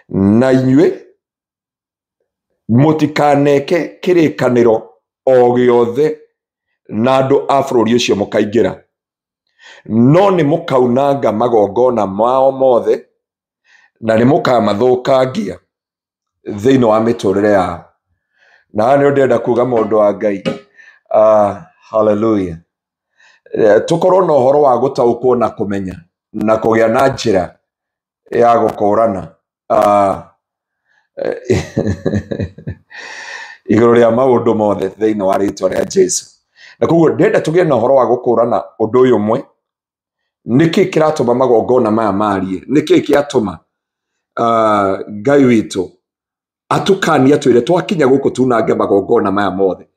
na inyuĩ mũtikaneke kĩrĩkanĩro o gĩothe na andũ a bũrũri ũcio mũkaingĩra, no nĩ mũkaunanga magongona mao mothe na nĩ mũkamathũkangia thĩinĩ wa mĩtũrĩre yao. Na haha nĩho ndĩrenda kuga mũndũ wa Ngai, hallelujah, tũkorwo na ũhoro wa gũtaũkwo na kũmenya na kũgĩa na njĩra ya gũkũrana igũrũ rĩa maũndũ mothe thĩinĩ wa rĩtwa rĩa Jesu. Na koguo ndĩrenda tũgĩe na ũhoro wa gũkũrana ũndũ ũyũ ũmwe. Nĩkĩ kĩratũma magongona maya marie? Nĩkĩ kĩatũma Ngai witũ atukanie atwĩre twakinya gũkũ tunange magongona maya mothe?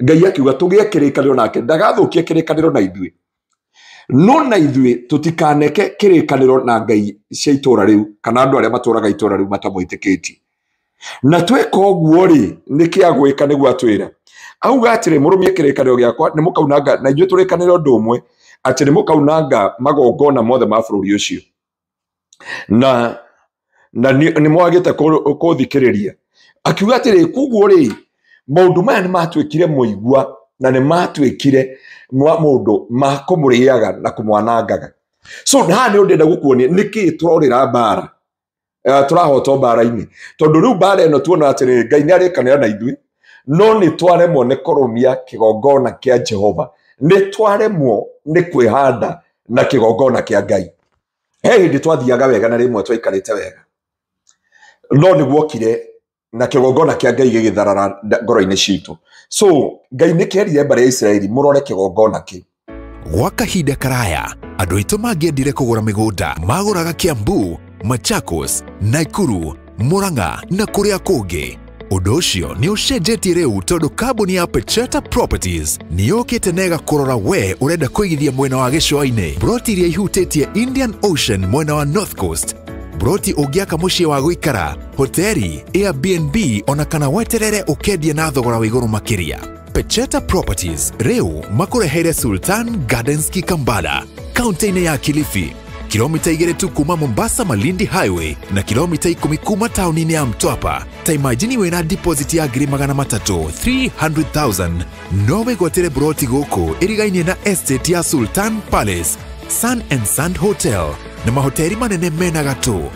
Ngai akiuga tũgĩe kĩrĩkanĩro nake, ndagathũkie kĩrĩkanĩro na ithuĩ, no na ithuĩ tũtikaneke kĩrĩkanĩro na Ngai cia itũra rĩu kana andũ arĩa matũraga itũra rĩu matamwĩtĩkĩtie. Na tweka ũguo rĩ, nĩkĩ agwĩka nĩguo atwĩra? Auga atĩrĩ, mũrũmie kĩrĩkanĩro gĩakwa, nĩ mũkaunanga na inyuĩ tũrĩkanĩre ũndũ ũmwe, atĩ nĩ mũkaunanga magongona mothe ma bũrũri ũcio, na nĩ mwagĩte kũthikĩrĩria. Akiuga atĩrĩ, koguo rĩ, maũndũ maya nĩ matuĩkire mũigua na nĩ matuĩkire mũndũ ma kũmũrĩaga na kũmwanangaga. So haha nĩ ndĩrenda gũkuonia nĩkĩ tũrorĩra mbara, tũrahotwo mbara-inĩ, tondũ rĩu mbara ĩno tuona atĩrĩ, Ngai nĩ arĩkanĩra na ithuĩ, no nĩ twaremwo nĩ kũrũmia kĩgongona kĩa Jehova, nĩ twaremwo nĩ kwĩhanda na kĩgongona kĩa Ngai. He hĩndĩ twathiaga wega na rĩmwe twaikarĩte wega, no nĩ guokire na kĩgongona kĩa Ngai gĩgĩtharara ngoro-inĩ citũ. So Ngai nĩ kĩerire mbarĩ ya Isiraeli mũrore kĩgongona kĩu. Gwa kahinda karaya andũ aitũ mangĩendire kũgũra mĩgũnda magũraga Kiambu, Machakos, Nakuru, Murang'a na kũrĩa kũngĩ. Ũndũ ũcio nĩ ũcenjetie rĩu tondũ kambuni ya Pecheta Properties nĩ yũkĩte na ĩgakũrora we ũrenda kũigithia mwena wa gĩcũa-inĩ, broti iria ihutĩtie Indian Ocean mwena wa North Coast, broti ũngĩaka mũciĩ wa gũikara, hoteli, Airbnb ona kana weterere ũkendia na thogora wa igũrũ makĩria. Pecheta Properties rĩu makũreheire Sultan Gardens Kikambala, kaunti-inĩ ya Kilifi, kilomita 2 tu kuma Mombasa Malindi Highway na kilomita 10 kuma tauni-inĩ ya Mtwapa. Ta imagine wĩna deposit ya 300,000 300,000 no wĩgwatĩre broti gũkũ ĩrigainie na estate ya Sultan Palace, Sun and Sand Hotel, Na mahoteri manene mena gatũ.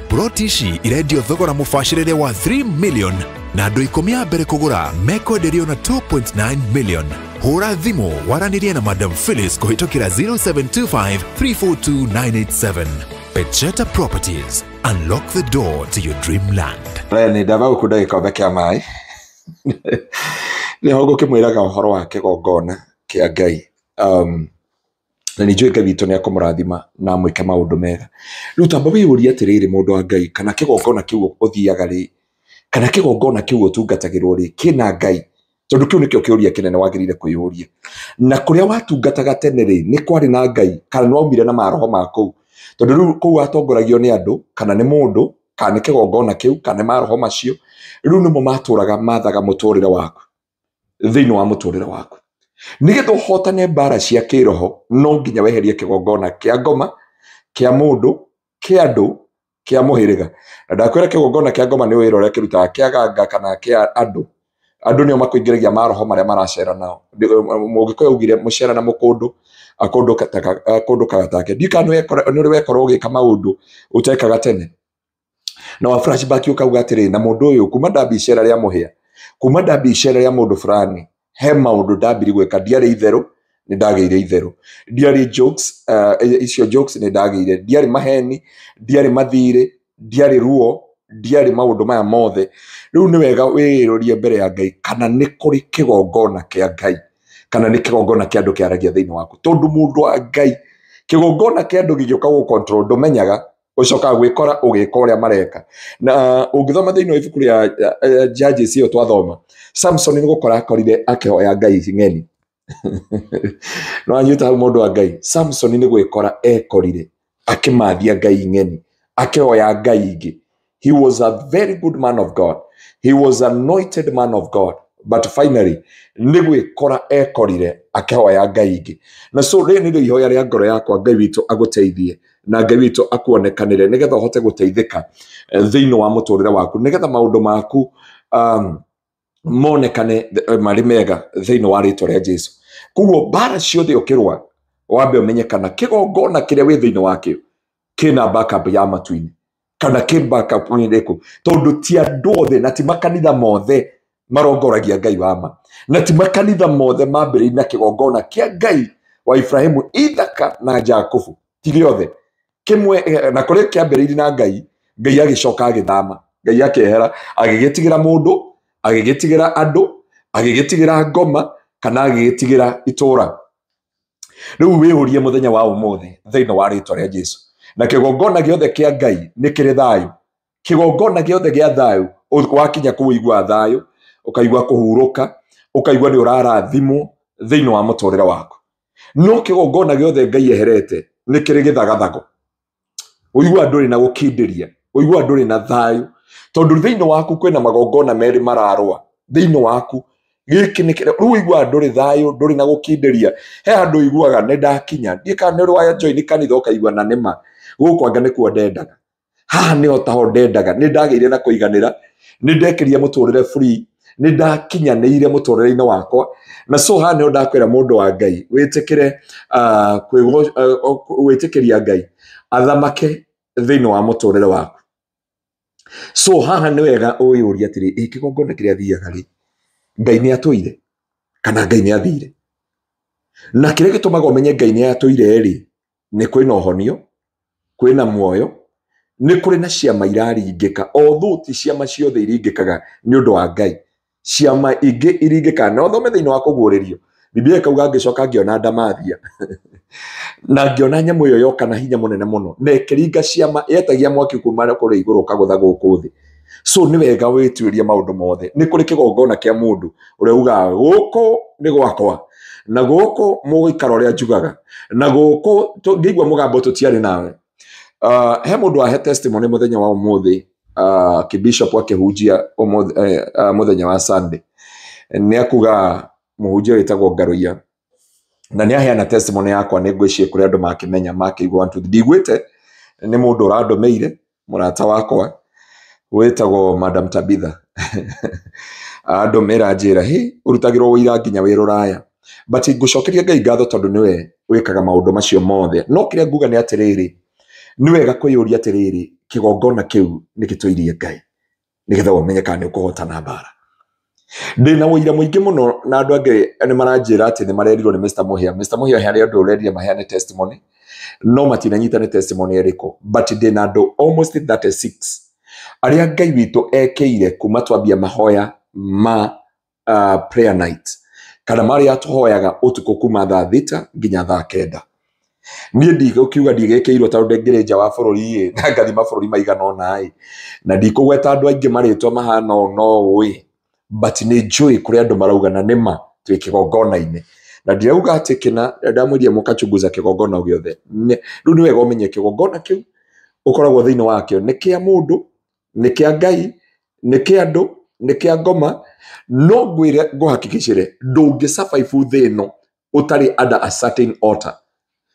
Ploti ici irendio thogora mũbacĩrĩre wa 3 million na andũ 10 a mbere kũgũra mekwenderio na 2.9 million. Hũra thimũ waranĩrie na Madam Phyllis kũhĩtũkĩra 0725 342 987. Pecheta Properties. Unlock the door to your dreamland. Nĩ ndamba gũkunda gĩkombe kĩa maĩ. Nĩho ngũkĩmwĩraga ũhoro wa kĩgongona kĩa Ngai. Na nĩ njũĩ Ngai witũ nĩ akũmũrathima na amwĩke maũndũ mega. Rĩu tamba wĩyũrie atĩrĩrĩ, mũndũ wa Ngai, kana kĩgongona kĩu ũthiaga rĩ, kana kĩgongona kĩu ũtungatagĩrwo rĩ, kĩna Ngai? Tondũ kĩu nĩkĩo kĩũria kĩnene wagĩrĩire kwĩyũria. Na kũrĩa watungataga tene rĩ, nĩ kwarĩ na Ngai, kana nĩ waumire na maroho ma kũu? Tondũ rĩu kũu watongoragio nĩ andũ, kana nĩ mũndũ, kana nĩ kĩgongona kĩu, kana nĩ maroho macio, rĩu nĩmo matũraga mathaga mũtũrĩre waku, thĩinĩ wa mũtũrĩre waku. Nĩgetha ũhotane mbara cia kĩroho, no nginya weherie kĩgongona kĩa ngoma, kĩa mũndũ, kĩa andũ, kĩa mũhĩrĩga. Na ndakwĩra kĩgongona kĩa ngoma nĩ wĩra ũrĩa kĩrutaga, kĩa ganga kana kĩa andũ. Andũ nĩo makũingĩragia maroho marĩa maracera nao. Mũgĩkũyũ augire mũcera na mũkũndũ, akũndũ kagatake. Ndiũĩ kana nĩ ũrĩ wekorwo ũgĩka maũndũ ũtekaga tene. Na wa flashback ũkauga atĩrĩ, na mũndũ ũyũ kuma ndambia icera rĩa mũhĩa, kuma ndambia icera rĩa mũndũ fulani, he maũndũ ndambiri gwĩka, ndiarĩ itherũ, nĩ ndagĩire itherũ. Ndiarĩ jokes, icio jokes nĩ ndagĩire, ndiarĩ maheni, ndiarĩ mathirĩ, ndiarĩ ruo, ndiarĩ maũndũ maya mothe. Rĩu nĩ wega wĩyũrie mbere ya Ngai kana nĩ kũrĩ kĩgongona kĩa Ngai, kana nĩ kĩgongona kĩa andũ kĩaragia thĩinĩ waku. Tondũ mũndũ wa Ngai, kĩgongona kĩa andũ gĩgĩũka gũ control ndũmenyaga, ũcokaga gwĩkora ũgĩka ũrĩa mareka. Na ũngĩthoma thĩinĩ wa ibuku rĩa Judges ĩyo twathoma, Samson nĩ gũkora akorire akĩhoya Ngai ng'eni. No anyita hau mũndũ wa Ngai, Samson nĩ gwĩkora ekorire akĩmathia Ngai ng'eni, akĩhoya Ngai ingĩ. He was a very good man of God. He was anointed man of God. But finally, nĩ gwĩkora ekorire akĩhoya Ngai ingĩ. Na so rĩrĩ nĩrĩo ihoya rĩa ngoro yakwa, Ngai witũ agũteithie na Ngai witũ akuonekanĩre nĩgetha ũhote gũteithĩka thĩinĩ wa mũtũrĩre waku, nĩgetha maũndũ maku monekane marĩ mega thĩinĩ wa rĩtwa rĩa Jesu. Koguo mbara ciothe ũkĩrũa, wambe ũmenye kana kĩgongona kĩrĩa wĩ thĩinĩ wakĩo kĩna backup ya matu-inĩ, kana kĩ backup ĩrĩkũ. Tondũ ti andũ othe na ti makanitha mothe marongoragia Ngai wa ma, na ti makanitha mothe mambĩrĩirie na kĩgongona kĩa Ngai wa Ibrahimu, Ithaka na Jakubu, ti gĩothe kĩmwe. Na kũrĩa kĩambĩrĩirie na Ngai, Ngai agĩcoka agĩthama, Ngai akĩehera, agĩgĩtigĩra mũndũ, agĩgĩtigĩra andũ, agĩgĩtigĩra ngoma, kana agĩgĩtigĩra itũra. Rĩu wĩyũrie mũthenya wa ũmũthĩ thĩinĩ wa rĩtwa rĩa Jesu, na kĩgongona gĩothe kĩa Ngai nĩ kĩrĩ thayũ. Kĩgongona gĩothe gĩa thayũ, wakinya kũu ũiguaga thayũ, ũkaigua kũhurũka, ũkaigua nĩ ũrarathimwo thĩinĩ wa mũtũrĩre waku. No kĩgongona gĩothe Ngai eherete nĩ kĩrĩ gĩthagathago. Ũiguaga ndũrĩ na gũkindĩria, ũiguaga ndũrĩ na thayũ, tondũ thĩinĩ waku kwĩna magongona merĩ mararũa thĩinĩ waku. Gĩkĩ nĩ kĩrĩa rĩu ũiguaga ndũrĩ thayũ, ndũrĩ na gũkindĩria. He handũ ũiguaga nĩ ndakinya, ndiĩ kana nĩ ũrĩ wa join kanitha ũkaigua na nĩma gũkũ anga nĩkuo ndendaga, haha nĩho taho ndendaga, nĩ ndagĩire na kũiganĩra, nĩ ndekĩria mũtũrĩre free, nĩ ndakinyanĩire mũtũrĩre-inĩ wakwa. Na so haha nĩho ndakwĩra mũndũ wa Ngai, wĩtĩkĩre wĩtĩkĩria Ngai athamake thĩinĩ wa mũtũrĩre waku. So haha nĩ wega ũyũrie atĩrĩ, ĩ kĩgongona kĩrĩa thiaga rĩ, Ngai nĩ atũire kana Ngai nĩ athire? Na kĩrĩa gĩtũmaga ũmenye Ngai nĩ atũire rĩ, nĩ kwĩna ũhonio, kwĩna muoyo, nĩ kũrĩ na ciama iraringĩka. Although ti ciama ciothe iringĩkaga nĩ ũndũ wa Ngai, ciama ingĩ iringĩkaga. Na ũthome thĩinĩ wa kũguũrĩrio, Biblia ĩkauga ngĩcoka ngĩona ndamathia na ngĩona nyamũ ĩyo yoka na hinya mũnene mũno, na ĩkĩringa ciama, yetagia mwaki kuma kũrĩa igũrũ ũkagũtha gũkũ thĩ. So nĩ wega wĩtuĩrie maũndũ mothe. Nĩ kũrĩ kĩgongona kĩa mũndũ ũrĩa ugaga gũkũ nĩ gwakwa, na gũkũ mũgũikara ũrĩa njugaga, na gũkũ ngĩigua mũgambo tũtiarĩ nawe. He mũndũ wahe testimony mũthenya wa ũmũthĩ, kĩbishop akĩhunjia mũthenya wa Sunday, nĩ akuga mũhunjia wĩtagwo Ngaruiya, na nĩ aheana testimony yakwa, nĩ ngwĩciria kũrĩ andũ makĩmenya makĩigua one two three. Ndiguĩte nĩ mũndũ ũrandũmĩire, mũrata wakwa wĩtagwo Madam Tabitha, andũmĩra njĩra, hĩ ũrutagĩrwo wĩira nginya wĩ rũraya. But ngũcokeria Ngai ngatho tondũ nĩwe wĩkaga maũndũ macio mothe. No kĩrĩa nguga nĩ atĩrĩrĩ, Nĩ wega kwĩyũria atĩrĩrĩ, kĩgongona kĩu nĩ gĩtũirie Ngai nĩgetha ũmenye kana nĩ ũkũhotana mbara. Ndĩna ũira mũingĩ mũno na andũ angĩ nĩ maranjĩra atĩ nĩ marerirwo nĩ Mr. Muhia. Mr. Muhia harĩ andũ ũrerire maheane testimony, no matinanyita nĩ testimony ĩrĩkũ, but ndĩna andũ almost 36 arĩa Ngai witũ ekĩire kuma twambia mahoya ma prayer night, kana marĩa tũhoyaga ũtukũ kuma thaa 6 nginya thaa 9. Niĩ ndigũkiuga ndigĩkĩirwo tondũ ndĩngĩrĩ nja wa bũrũri ĩ, na ngathi mabũrũri maigana ũna ĩ, na ndikũgweta andũ aingĩ marĩtwa mahana ũũ no ũũ ĩ, but nĩ njũĩ kũrĩa andũ marauga na nĩma twĩ kĩgongona-inĩ. Na ndirauga atĩ kĩna ndamwĩrire mũkachunguza kĩgongona gĩothe. Rĩu nĩ wega ũmenye kĩgongona kĩu ũkoragwo thĩinĩ wakĩo nĩ kĩa mũndũ, nĩ kĩa Ngai, nĩ kĩa andũ, nĩ kĩa ngoma. No ngwĩre ngũhakikicĩre ndũngĩ survive thĩ ĩno ũtarĩ under a certain altar,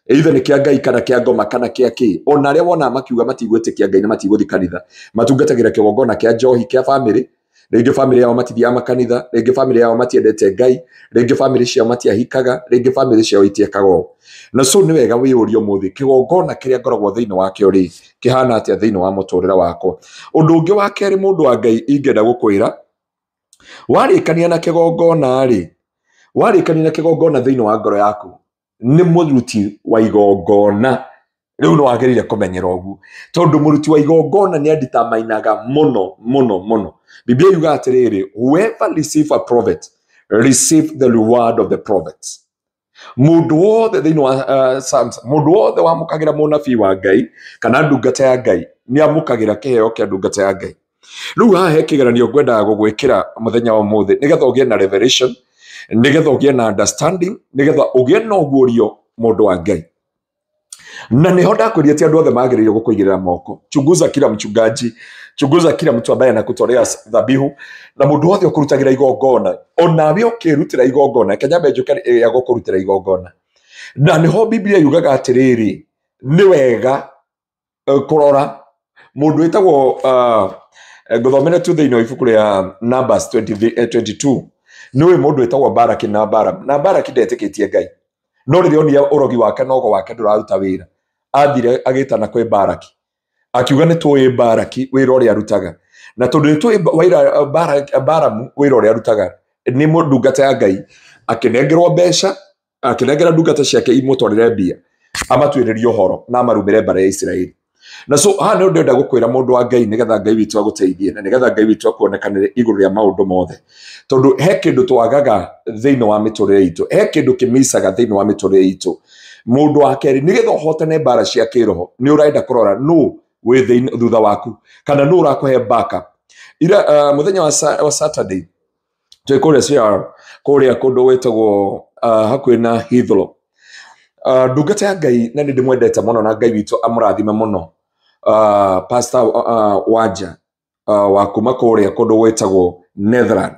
either nĩ kĩa Ngai kana kĩa ngoma kana kĩa kĩ. Ona arĩa wonaga makiuga matigwĩtĩkia Ngai na matigũthiĩ kanitha, matungatagĩra kĩgongona kĩa njohi kĩa bamĩrĩ. Rĩngĩ bamĩrĩ yao matithiaga makanitha, rĩngĩ bamĩrĩ yao matiendete Ngai, rĩngĩ bamĩrĩ ciao matiahikaga, rĩngĩ bamĩrĩ ciao itiekaga ũũ. Na so nĩ wega wĩyũrie ũmũthĩ, kĩgongona kĩrĩa ngoragwo thĩinĩ wakĩo rĩ, kĩhana atĩa thĩinĩ wa mũtũrĩre wakwa. Ũndũ ũngĩ wa kerĩ mũndũ wa Ngai ingĩenda gũkwĩra, warĩkania na kĩgongona rĩ, warĩkania na kĩgongona thĩinĩ wa ngoro yaku, nĩ mũruti wa igongona. Rĩu nĩ wagĩrĩire kũmenyera ũguo, tondũ mũruti wa igongona nĩ anditamainaga mũno mũno mũno. Biblia yugaga atĩrĩrĩ, whoever receive a prophet receive the reward of the prophets. Mũndũ wothe thĩinĩ wa Psalms, mũndũ wothe wamũkagĩra mũnabii wa Ngai kana ndungata ya Ngai nĩ amũkagĩra kĩheo kĩa ndungata ya Ngai. Rĩu haha he kĩgeranio ngwendaga gũgwĩkĩra mũthenya wa ũmũthĩ, nĩgetha ũgĩe na revelation, nĩgetha ũgĩe na understanding, nĩgetha ũgĩe na ũguũrio mũndũ wa Ngai. Na niho ndakwĩria ti andũ othe magĩrĩire gũkũigĩrĩra moko. Chunguza kila mchungaji, chunguza kila mtu ambaye anakutolea dhabihu, na mũndũ wothe ũkũrutagĩra igongona, onawe ũkĩrutĩra igongona, reke nyambe njũke ya gũkũrutĩra igongona. Na niho Biblia yugaga atĩrĩrĩ, nĩ wega kũrora mũndũ wĩtagwo ngũthomere tu thĩinĩ wa ibuku rĩa Numbers 22. Nĩũĩ mũndũ wĩtagwo Baraki na Balaam. Na Baraki ndetĩkĩtie Ngai, no rĩrĩa onire ũrogi wake na ũgo wake ndũraruta wĩra, athire agĩtana kwĩ Baraki, akiuga nĩ tũĩ Baraki wĩra ũrĩa arutaga, na tondũ nĩ tũĩ Balamu wĩra ũrĩa arutaga, nĩ ndungata ya Ngai, akĩnengerwo mbeca, akĩnengera ndungata ciake imũtwarĩre mbia, amatuĩrĩrie ũhoro na amarumĩre mbarĩ ya Isiraeli. Na so haha nĩ ndĩrenda gũkwĩra mũndũ wa Ngai, nĩgetha Ngai witũ agũteithie na nĩgetha Ngai witũ akuonekanĩre igũrũ rĩa maũndũ mothe, tondũ he kĩndũ twagaga thĩinĩ wa mĩtũrĩre itũ, he kĩndũ kĩmicaga thĩinĩ wa mĩtũrĩre itũ. Mũndũ wa kerĩ, nĩgetha ũhotane mbara cia kĩroho, nĩ ũrenda kũrora nũ wĩ thĩinĩ thutha waku, kana nũ ũrakũhe backup. Ira mũthenya wa Saturday twĩ kũrĩa CR, kũrĩa kũndũ gwĩtagwo hakuhĩ na Heathrow. Ndungata ya Ngai na nĩ ndĩmwendete mũno na Ngai witũ amũrathime mũno, Pastor Wanja wa kuma kũrĩa kũndũ gwĩtagwo Netherland.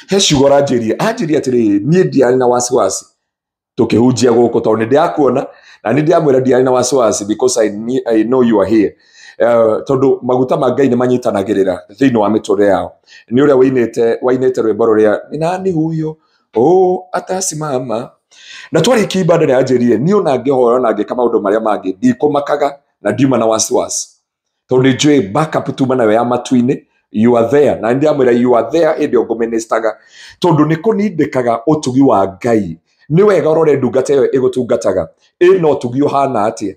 He ciugo aranjĩria, anjĩria atĩrĩrĩ, niĩ ndiarĩ na wasiwasi tũkĩhunjia gũkũ, tondũ nĩ ndĩrakuona na nĩ ndĩramwĩra ndiarĩ na wasiwasi because I know you are here. Tondũ maguta ma Ngai nĩ manyitanagĩrĩra thĩinĩ wa mĩtũrĩre yao. Nĩ ũrĩa wainĩte rwĩmbo rũrĩa ni nani huyo oh atasimama. Na twarĩkia ibada nĩ anjĩrire niĩ ona ngĩhoya ona ngĩka maũndũ marĩa mangĩ ndikũmakaga na ndiuma na wasiwasi, tondũ nĩ njũĩ backup tuma nayo ya matu-inĩ, you are there. Na ndĩramwĩra you are there hĩndĩ ĩyo ngũministaga, tondũ nĩ kũnindĩkaga ũtugi wa Ngai. Nĩ wega ũrore ndungata ĩyo ĩgũtungataga ĩna ũtugi ũhana atĩa.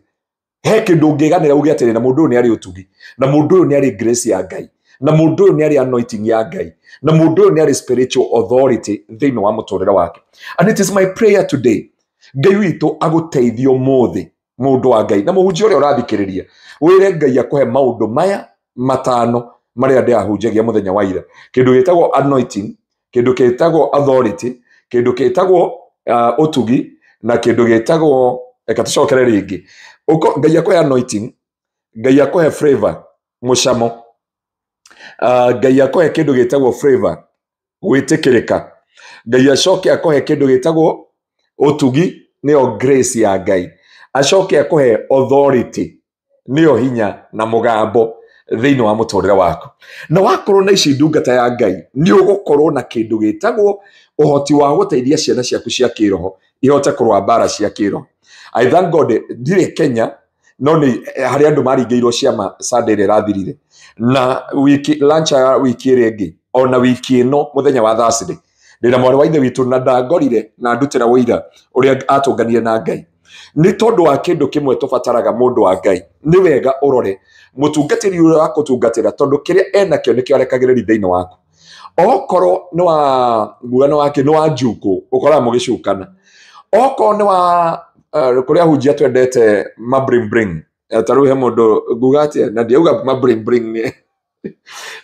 He kĩndũ ũngĩganĩra uge atĩrĩ, na mũndũ ũyũ nĩ arĩ ũtugi, na mũndũ ũyũ nĩ arĩ grace ya Ngai, na mũndũ ũyũ nĩ arĩ anointing ya Ngai, na mũndũ ũyũ nĩ arĩ spiritual authority thĩinĩ wa mũtũrĩre wake. And it is my prayer today, Ngai witũ agũteithie ũmũthĩ mũndũ wa Ngai na mũhunjia ũrĩa ũrathikĩrĩria, wĩre Ngai akũhe maũndũ maya matano marĩa ndĩrahunjagia mũthenya wa ira. Kĩndũ gĩtagwo anointing, kĩndũ gĩtagwo authority, kĩndũ gĩtagwo ũtugi, na kĩndũ gĩtagwo, reke tũcokere rĩngĩ. Ngai akũhe anointing, Ngai akũhe flavor, mũcamo. Ngai akũhe kĩndũ gĩtagwo flavor, gwĩtĩkĩrĩka. Ngai acoke akũhe kĩndũ gĩtagwo ũtugi, nĩyo grace ya Ngai. Acoke akũhe authority, nĩyo hinya na mũgambo thĩinĩ wa mũtũrĩre waku. Na wakorwo na ici ndungata ya Ngai, nĩ ũgũkorwo na kĩndũ gĩtagwo ũhoti wa gũteithia ciana ciaku cia kĩroho ihote kũrũa mbara cia kĩroho. I thank God ndirĩ Kenya, No nĩ harĩ andũ maringĩirwo ciama Sunday ĩrĩa ĩrathirire na wiki lunch ya wiki ĩrĩa ĩngĩ ona wiki ĩno mũthenya wa Thursday ndĩna mwarĩ wa ithe witũ na ndangorire na ndutĩra ũira ũrĩa atũnganire na Ngai. Nĩ tondũ wa kĩndũ kĩmwe tũbataraga mũndũ wa Ngai, nĩ wega ũrore mũtungatĩri ũrĩa wakũtungatĩra tondũ kĩrĩa enakĩo nĩkĩo arekagĩrĩria thĩinĩ waku. Okorwo nĩ wa ngurano wake nĩ wa njukũ ũkoraga mũgĩcukana, okorwo nĩ wa kũrĩa hunjia twendete ma bring bring, ta rĩu he mũndũ nguga atĩa na ndiauga ma bring bring nĩ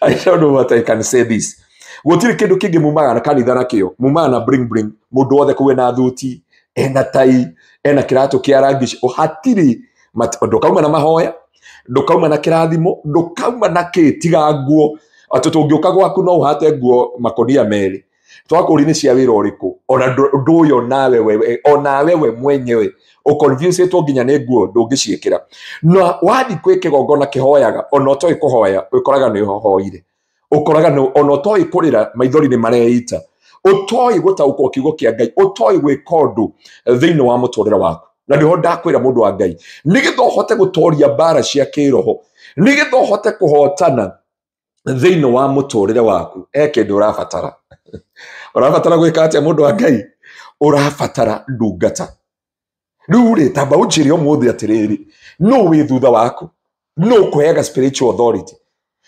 I don't know what I can say this. Gũtirĩ kĩndũ kĩngĩ mumaga na kanitha nakĩo, mumaga na bring bring, mũndũ wothe kũu ena thuti, ena tai, ena kĩratũ kĩa rangi, hatirĩ ndũkauma na mahoya, ndũkauma na kĩrathimo, ndũkauma na kĩ tiga nguo. Atĩ tũngĩũka gwaku no ũhate nguo makonia merĩ, twakũri nĩ cia wĩra ũrĩkũ, ona ndũyũ nawe wewe, onawe we mwenyewe ũconfusĩtwo nginya nĩ nguo ndũngĩciĩkĩra. Na wathiĩ kwĩ kĩgongona kĩhoyaga ona ũtoĩ kũhoya ũkoraga nĩ ũhoire, ũkoraga ona ũtoĩ kũrĩra maithori nĩ mareita, ũtoĩ gũtaũkwo kiugo kĩa Ngai, ũtoĩ gwĩka ũndũ thĩinĩ wa mũtũrĩre waku. Na nĩho ndakwĩra mũndũ wa Ngai, nĩgetha ũhote gũtoria mbara cia kĩroho, nĩgetha ũhote kũhotana thĩinĩ wa mũtũrĩre waku, he kĩndũ ũrabatara. Ũrabatara gwĩka atĩa mũndũ wa Ngai? Ũrabatara ndungata. Rĩu rĩ, tamba ũnjĩre ũmũthĩ atĩrĩrĩ, nũ wĩ thutha waku? Nũ ũkũheaga spiritual authority?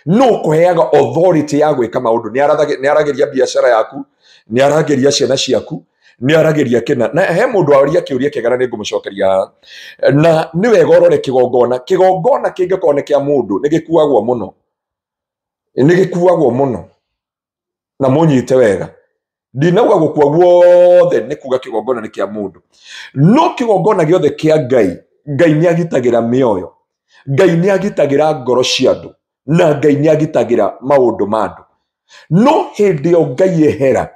Nũ ũkũheaga authority ya gwĩka maũndũ? Nĩ aragĩria biacara yaku, nĩ aragĩria ciana ciaku, nĩ aragĩria kĩna. Na he mũndũ waria kĩũria kĩega na nĩ ngũmũcokeria. Na nĩ wega ũrore kĩgongona. Kĩgongona kĩngĩkorwo nĩ kĩa mũndũ, nĩ gĩkuagwo mũno. Nĩ gĩkuagwo mũno. Na mũnyite wega. Ndinauga gũkua guothe nĩ kuga kĩgongona nĩ kĩa mũndũ. No kĩgongona gĩothe kĩa Ngai, Ngai nĩ agitagĩra mĩoyo, Ngai nĩ agitagĩra ngoro cia andũ, na Ngai nĩ agitagĩra maũndũ ma andũ. No hĩndĩ ĩyo Ngai ehera,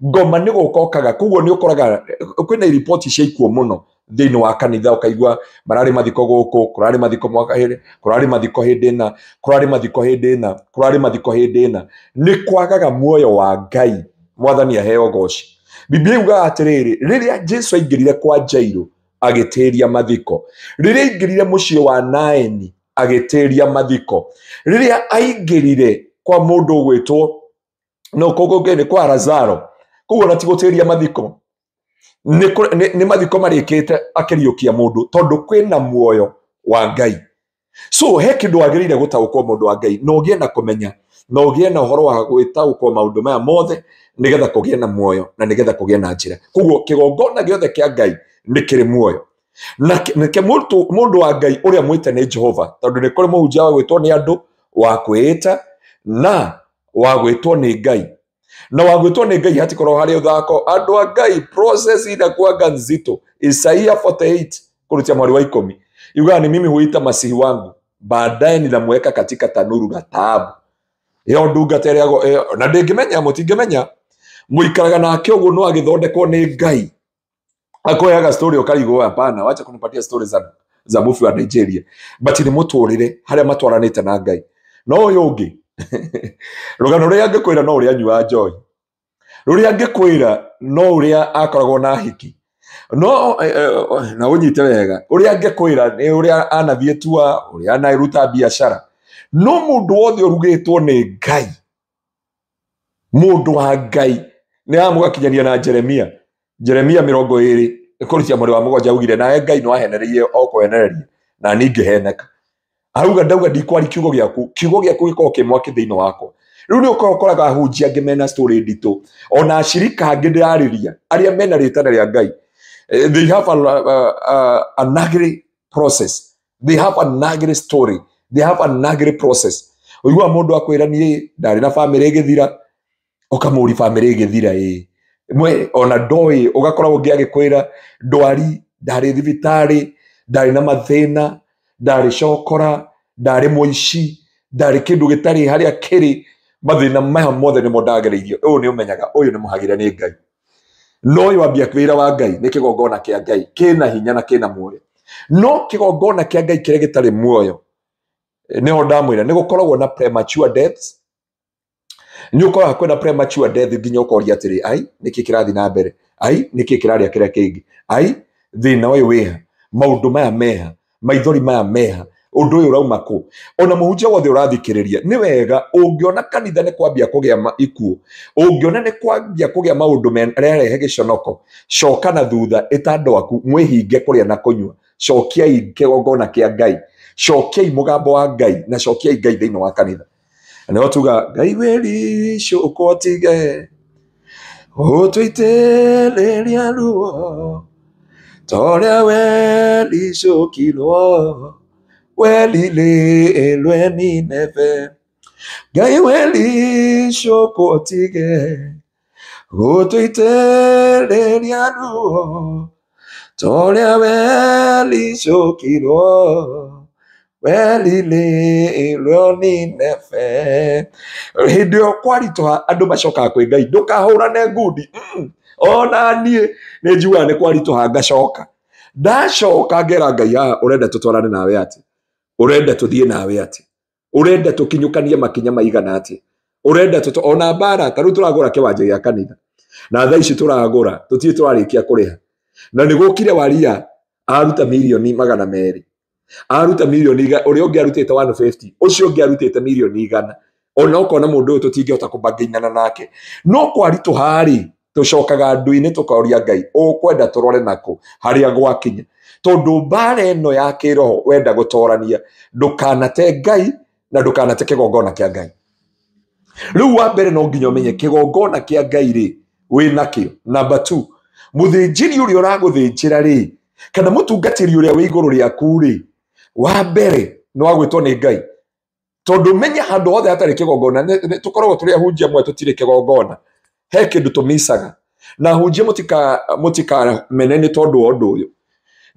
ngoma nĩ gũka okaga. Koguo nĩ ũkoraga kwĩna riboti cia ikuũ mũno thĩinĩ wa kanitha, ũkaigua mararĩ mathiko gũkũ, kũrarĩ mathiko mwaka hĩndĩ, kũrarĩ mathiko hĩndĩ ĩna, kũrarĩ mathiko hĩndĩ ĩna, kũrarĩ mathiko hĩndĩ ĩna. Nĩ kwagaga muoyo wa Ngai. Mwathani aheo goci. Biblia yugaga atĩrĩrĩ, rĩrĩa Jesu aingĩrire kwa Jairũ agĩtĩria mathiko, rĩrĩa aingĩrire mũciĩ wa Naini agĩtĩria mathiko, rĩrĩa aingĩrire kwa mũndũ ũgwĩtwo no kũngĩ nĩ kwa Lazaro, koguo na ti gũtĩria mathiko, nĩ mathiko marĩkĩte akĩriũkia mũndũ, tondũ kwĩna muoyo wa Ngai. So he kĩndũ wagĩrĩire gũtaũkwo mũndũ wa Ngai, na ũgĩe na kũmenya, na ũgĩe na ũhoro wa gwĩtaũkwo maũndũ maya mothe, nĩgetha kũgĩe na muoyo na nĩgetha kũgĩe na njĩra. Koguo kĩgongona gĩothe kĩa Ngai nĩ kĩrĩ muoyo. Na nĩkĩo mũndũ wa Ngai ũrĩa mwĩte nĩ Jehova, tondũ nĩ kũrĩ mũhunjia wa gwĩtwo nĩ andũ, wa kwĩĩta na wa gwĩtwo nĩ Ngai. Na wa gwĩtwo nĩ Ngai hatikorwo harĩ ũthako. Andũ a Ngai, process inakuanga nzito. Isaia 48 kũrutia mweri wa 10 yugaga ni mimi huita masihi wangu, baadaye ninamweka katika tanuru la taabu. Ĩyo ndungata ĩrĩa na ndĩngĩmenya, mũtingĩmenya, mũikaraga nake ũguo no agĩthondekwo nĩ Ngai. Akoyaga story ũkarigwo, hapana, wacha kunipatia story za mufi wa Nigeria. But nĩ mũtũrĩre harĩa matwaranĩte na Ngai. No ũyũ ũngĩ rũgano rũrĩa angĩkwĩra no ũrĩa anyuaga njohi, rũrĩa angĩkwĩra no ũrĩa akoragwo na hiki, no na ũnyite wega, ũrĩa angĩkwĩra nĩ ũrĩa anathiĩ tua, ũrĩa anaruta biacara. No mũndũ wothe ũrugĩtwo nĩ Ngai, mũndũ wa Ngai nĩ amũgakinyania na Jeremia. Jeremia 20 kũrutia mweri wa 7 augire nawe Ngai no ahenereirie o kũhenereria na niĩ ngĩheneka. Auga ndauga ndikwari kiugo gĩaku, kiugo gĩaku gĩkorwo kĩ mwaki thĩinĩ wakwa. Rĩu nĩ ũkoraga ahunjia angĩ mena story nditũ, ona ashirika angĩ ndĩrarĩria arĩa mena rĩtana rĩa Ngai. They have an ugly process, they have an ugly story, they have an ugly process. Ũiguaga mũndũ akwĩra niĩ ndarĩ na bamĩrĩ ĩgĩthira, ũkamũri bamĩrĩ ĩgĩthira ĩ mwe ona ndoĩ, ũgakora ũngĩ agĩkwĩra ndwari, ndarĩ thibitarĩ, ndarĩ na mathĩna, ndarĩ cokora, ndarĩ mũici, ndarĩ kĩndũ gĩtarĩ harĩa kĩrĩ, mathĩna maya mothe nĩmo ndagereirio. Ũyũ nĩ ũmenyaga ũyũ nĩ mũhagĩre nĩ Ngai. No ũyũ ambia wĩra wa Ngai nĩ kĩgongona kĩa Ngai kĩna hinya na kĩna muoyo. No kĩgongona kĩa Ngai kĩrĩa gĩtarĩ muoyo, nĩho ndamwĩra nĩ gũkoragwo na premature deaths. Nĩ ũkoraga kwĩna premature death nginya ũkoria atĩrĩ, ai nĩkĩ kĩrathiĩ na mbere, ai nĩkĩ kĩrarĩa kĩrĩa kĩngĩ, ai thĩna ũyũ wĩha, maũndũ maya meha, Maithori maya meha, ũndũ ũyũ ũrauma kũ? Ona mũhunjia wothe ũrathikĩrĩria, nĩ wega ũngĩona kanitha nĩ kwambia kũgĩa ikuũ, ũngĩona nĩ kwambia kũgĩa maũndũ marehe gĩconoko, coka na thutha, ĩta andũ aku, mwĩhinge kũrĩa na kũnyua, cokiai kĩgongona kĩa Ngai, cokiai mũgambo wa Ngai, na cokiai Ngai thĩinĩ wa kanitha. Na nĩho tuga Ngai wĩricũkwo tige ũtũitĩrĩria ruo ta ũrĩa wericũkirwo welilĩrwe Nineve. Ngai wericũkwo tige gũtũitĩrĩria ruo ta ũrĩa wericũkirwo welilĩrwo Nineve. Hĩndĩ ĩyo kwaritũha andũ macokaga kwĩ Ngai, ndũkahũrane ngundi. Ona niĩ nĩ njiguaga nĩ kwaritũha ngacoka, ndacoka ngera Ngai, haha ũrenda tũtwarane nawe atĩ, ũrenda tũthiĩ nawe atĩ, ũrenda tũkinyũkanie makinya maigana atĩ, ũrenda tũtũ ona mbara ta rĩu tũragũra kĩwanja gĩa kanitha na thaa ici tũragũra tũtirĩ tũrarĩkia kũrĩha, na nĩ gũkire waria aruta mirioni 200, aruta mirioni ũrĩa ũngĩ arutĩte 150, ũcio ũngĩ arutĩte mirioni 100, ona ũkona mũndũ ũyũ tũtingĩhota kũbangainana nake. No kwaritũha rĩ, tũcokaga andũ-inĩ tũkoria Ngai, ũkwenda tũrore nakũ harĩa gwakinya, tondũ mbara ĩno ya kĩroho wenda gũtorania, ndũkanate Ngai na ndũkanate kĩgongona kĩa Ngai. Rĩu wa mbere no nginya ũmenye kĩgongona kĩa Ngai rĩ wĩnakĩo. Number 2, mũthĩnjĩri ũrĩa ũragũthĩnjĩra rĩ, kana mũtungatĩri ũrĩa wĩ igũrũ rĩaku rĩ, wa mbere nĩ wagwĩtwo nĩ Ngai. Tondũ menye handũ hothe hatarĩ kĩgongona, tũkoragwo tũrĩ ahunjia amwe tũtirĩ kĩgongona, he kĩndũ tũmicaga. Na ahunjia mũtikamene nĩ tondũ wa ũndũ ũyũ.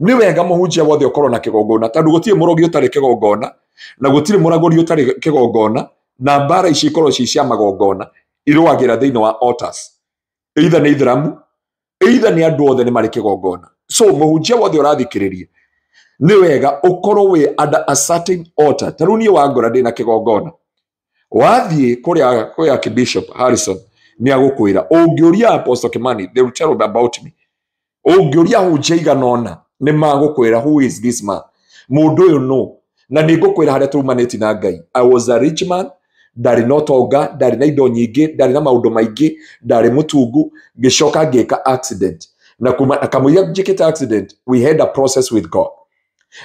Nĩ wega mũhunjia wothe ũkorwo na kĩgongona, tondũ gũtirĩ mũrogi ũtarĩ kĩgongona, na gũtirĩ mũragũri ũtarĩ kĩgongona, na mbara ici ikorwo ci cia magongona, irũagĩra thĩinĩ wa altars. Either nĩ Ithĩramu, either nĩ andũ othe nĩ marĩ kĩgongona. So mũhunjia wothe ũrathikĩrĩria, nĩ wega ũkorwo wĩ under a certain altar. Ta rĩu niĩ wangora ndĩna kĩgongona, wathiĩ kũrĩa kwĩ Archbishop Harrison nĩ agũkwĩra, ũngĩũria Apostle Kimani, they will tell about me. Ũngĩũria ahunjia igana ũna nĩ magũkwĩra who is this man, mũndũ ũyũ nũ. Na nĩ ngũkwĩra harĩa tumanĩte na Ngai. I was a rich man, ndarĩ na ũtonga, ndarĩ na indo nyingĩ, ndarĩ na maũndũ maingĩ, ndarĩ mũtungu, ngĩcoka ngĩka accident. Na kuma kamũira njĩkĩte accident, we had a process with God.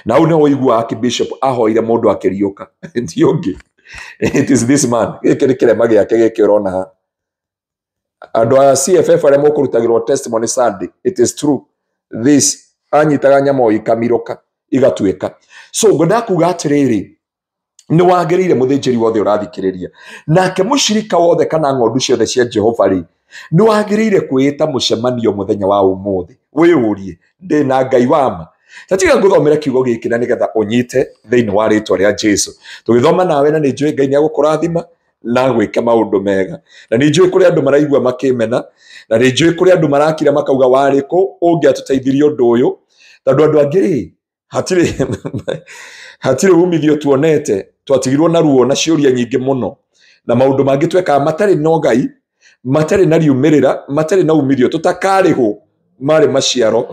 Na hau nĩho ũiguaga Archbishop ahoire mũndũ akĩriũka. Ti ũngĩ. It is this man. Gĩkĩ nĩ kĩrema gĩake gĩkĩ ũrona haha. Andũ a CFF arĩa mũkũrutagĩrwo testimony Sunday, it is true. This anyitaga nyama o ikamirũka igatuĩka. So ngwendaga kuga atĩrĩrĩ, nĩ wagĩrĩire mũthĩnjĩri wothe ũrathikĩrĩria, nake mũcirika wothe kana ng'ondu ciothe cia Jehova rĩ, nĩ wagĩrĩire kwĩĩta mũcemanio mũthenya wa ũmũthĩ, wĩyũrie ndĩ na Ngai wa ma. Ta tiga ngũthomere kiugo gĩkĩ na nĩgetha ũnyite thĩinĩ wa rĩtwa rĩa Jesu. Tũgĩthoma nawe na nĩ njũĩ Ngai nĩ agũkũrathima na gwĩka maũndũ mega. Na nĩ njũĩ kũrĩ andũ maraigua makĩmena, na nĩ njũĩ kũrĩ andũ marakira makauga warĩ kũ ũngĩatũteithirie ũndũ ũyũ, tondũ andũ angĩ rĩ, hatirĩ umithio tuonete, twatigirwo na ruo na ciũria nyingĩ mũno, na maũndũ mangĩ twekaga matarĩ na ũgai, matarĩ na riumĩrĩra, matarĩ na umithio, tũtakarĩhwo, marĩ maciaro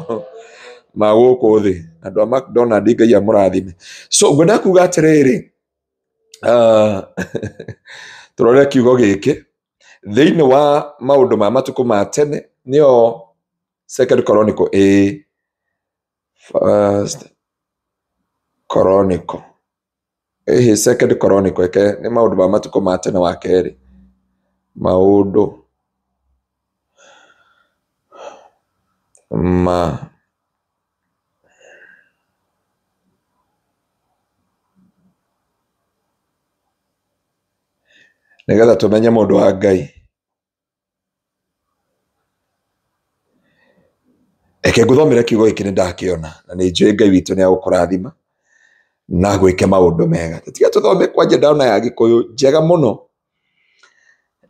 ma gũkũ thĩ. Andũ a McDonald Ngai amũrathime. So ngwenda kuga atĩrĩrĩ, tũrore kiugo gĩkĩ thĩinĩ wa maũndũ ma matukũ ma tene, nĩyo Second Chronicle, ĩĩ, First Chronicle, ĩhĩ, Second Chronicle, eke nĩ maũndũ ma matukũ ma tene wa kerĩ, maũndũ ma nĩgetha tũmenye mũndũ wa Ngai. Reke ngũthomere kiugo gĩkĩ nĩ ndakĩona, na nĩ njũĩ Ngai witũ nĩ agũkũrathima na gwĩke maũndũ mega. Tiga tũthome kwanja ndona ya Gĩkũyũ njega mũno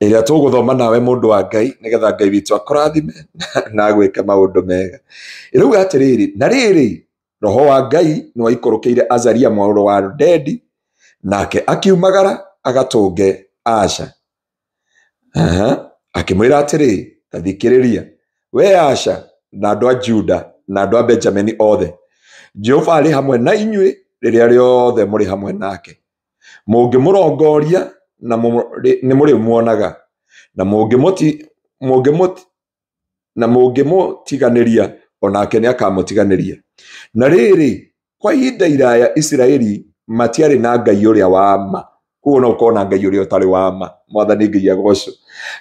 ĩrĩa tũgũthoma nawe mũndũ wa Ngai, nĩgetha Ngai witũ akũrathime na gwĩke maũndũ mega. Ĩrauga atĩrĩrĩ, na rĩrĩ, Roho wa Ngai nĩ waikũrũkĩire Azaria mũrũ wa Odedi, nake akiumagara agatũnge Asha. Akĩmwĩra atĩrĩ, ta thikĩrĩria, we Asha na andũ a Juda na andũ a Benjamini othe, Jehova arĩ hamwe na inyuĩ rĩrĩa rĩothe mũrĩ hamwe nake. Mũngĩmũrongoria na nĩ mũrĩmuonaga, na mũngĩmũtiganĩria onake nĩ akamũtiganĩria. Na rĩrĩ, kwa ihinda iraya Isiraeli matiarĩ na Ngai ũrĩa wa ma. Koguo no ũkorwo na Ngai ũrĩa ũtarĩ wa ma. Mwathani Ngai agocwo.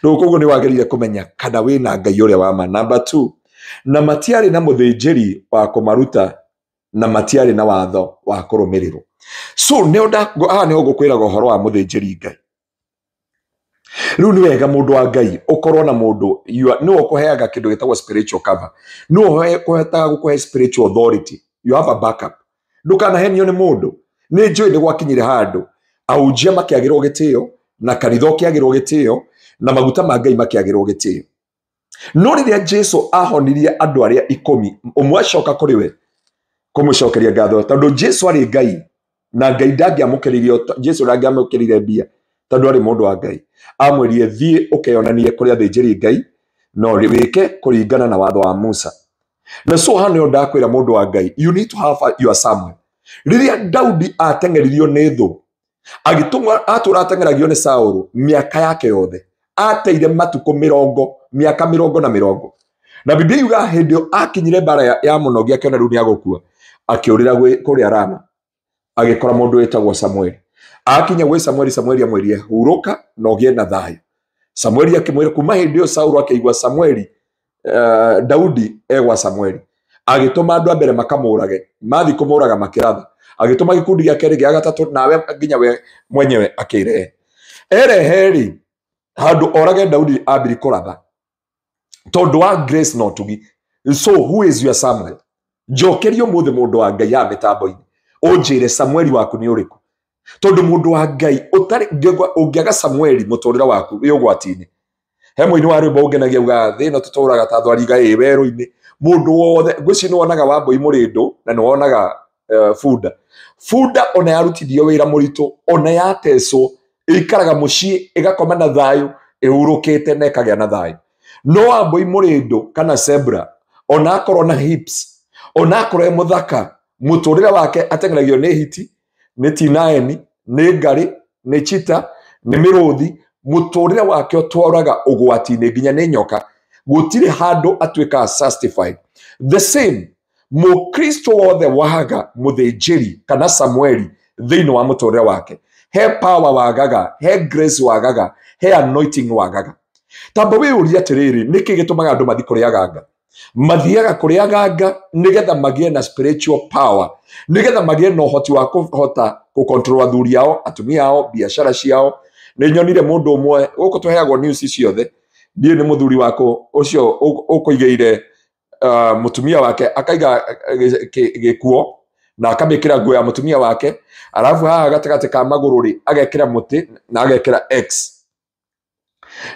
Rĩu koguo nĩ wagĩrĩire kũmenya kana wĩna Ngai ũrĩa wa ma. Number 2, na matiarĩ na mũthĩnjĩri wa kũmaruta na matiarĩ na watho wa kũrũmĩrĩrwo. So haha nĩho ngũkwĩraga ũhoro wa mũthĩnjĩri Ngai. Rĩu nĩ wega mũndũ wa Ngai ũkorwo na mũndũ nĩwe ũkũheaga kĩndũ gĩtagwo spiritual cover, nĩwe ũhotaga gũkũhe spiritual authority. You have a backup. Ndũkanahenio nĩ mũndũ. Nĩ njũĩ nĩ gwakinyire handũ ahunjia makĩagĩrwo gĩtĩo na kanitha ũkĩagĩrwo gĩtĩo na maguta ma Ngai makĩagĩrwo gĩtĩo. No rĩrĩa Jesu ahonirie andũ arĩa 10, ũmwe acoka kũrĩ we kũmũcokeria ngatho, tondũ Jesu arĩ Ngai na Ngai ndangĩamũkĩrire, Jesu ndangĩamũkĩrire mbia tondũ arĩ mũndũ wa Ngai. Amwĩrire thiĩ ũkeyonanie kũrĩ athĩnjĩri Ngai no wĩke kũringana na watho wa Musa. Na so haha nĩho ndakwĩra mũndũ wa Ngai, you need to have your Samuel. Rĩrĩa Daudi ateng'eririo nĩ thũ, agĩtũmwo atũra ateng'eragio nĩ Saũlũ mĩaka yake yothe, ateire matukũ 40, mĩaka 40. Na Biblia yugaga hĩndĩ ĩyo akinyire mbara ya mũnogi akĩona rĩu nĩagũkua, akĩũrĩra kũrĩa Rama, agĩkora mũndũ wĩtagwo Samueli. Akinya gwĩ Samueli, Samueli amwĩrire hurũka na ũgĩe na thayũ. Samueli akĩmwĩra, kuma hĩndĩ ĩyo Saũlũ akĩigua Samueli, Daudi egwa Samueli, agĩtũma andũ a mbere makamũrage, mathiĩ kũmũraga makĩratha, agĩtũma gĩkundi gĩa kerĩ gĩa gatatũ, nawe nginya we mwenyewe akĩrehe. Erehe rĩ, handũ orage Daudi ambiri kũratha tondũ wa grace na ũtugi. So who is your Samuel? Njokerio mũthĩ mũndũ wa Ngai ya mĩtambo-inĩ, ũnjĩre Samueli waku nĩ ũrĩkũ? Tondũ mũndũ wa Ngai ũtarĩ ũngĩaga Samueli mũtũrĩre waku wĩ ũgwati-inĩ. He mũini wa rwĩmbo ũngenagia ugaga thĩ ĩno tũtũraga ta thwariga ĩ werũ-inĩ. Mũndũ wothe ngwĩciria nĩ wonaga Wambũi Mũrĩndũ na nĩ wonaga bunda. Bunda ona yarutithio wĩra mũritũ, ona yatecwo, ĩikaraga mũciĩ ĩgakoma na thayũ, ĩhurũkĩte na ĩkagĩa na thayũ. No Wambũi Mũrĩndũ kana zebra, ona akorwo na hips, ona akorwo e mũthaka, mũtũrĩre wake ateng'eragio nĩ hiti, nĩ T9, nĩ ngarĩ, nĩ chita, nĩ mĩrũthi, mũtũrĩre wake ũtwaraga ũgwati-inĩ nginya nĩ nyoka. Gũtirĩ handũ atuĩkaga satisfied. The same, mũkristo wothe waga mũthĩnjĩri kana Samueli thĩinĩ wa mũtũrĩre wake, he power wagaga, he grace wagaga, he anointing wagaga. Tamba wĩyũrie atĩrĩrĩ, nĩkĩ gĩtũmaga andũ mathiĩ kũrĩ aganga? Mathiaga kũrĩ aganga nĩgetha magĩe na spiritual power, nĩgetha magĩe na ũhoti wa kũhota gũcontrol athuri ao, atumia ao, biacara ciao. Nĩ nyonire mũndũ ũmwe gũkũ tũheagwo news ciothe, ndiĩ nĩ mũthuri wako ũcio ũkũigĩire mũtumia wake, akaiga gĩkuo na akamĩkĩra nguo ya mũtumia wake, alafu haha gatagatĩ ka magũrũ rĩ agekĩra mũtĩ na agekĩra X.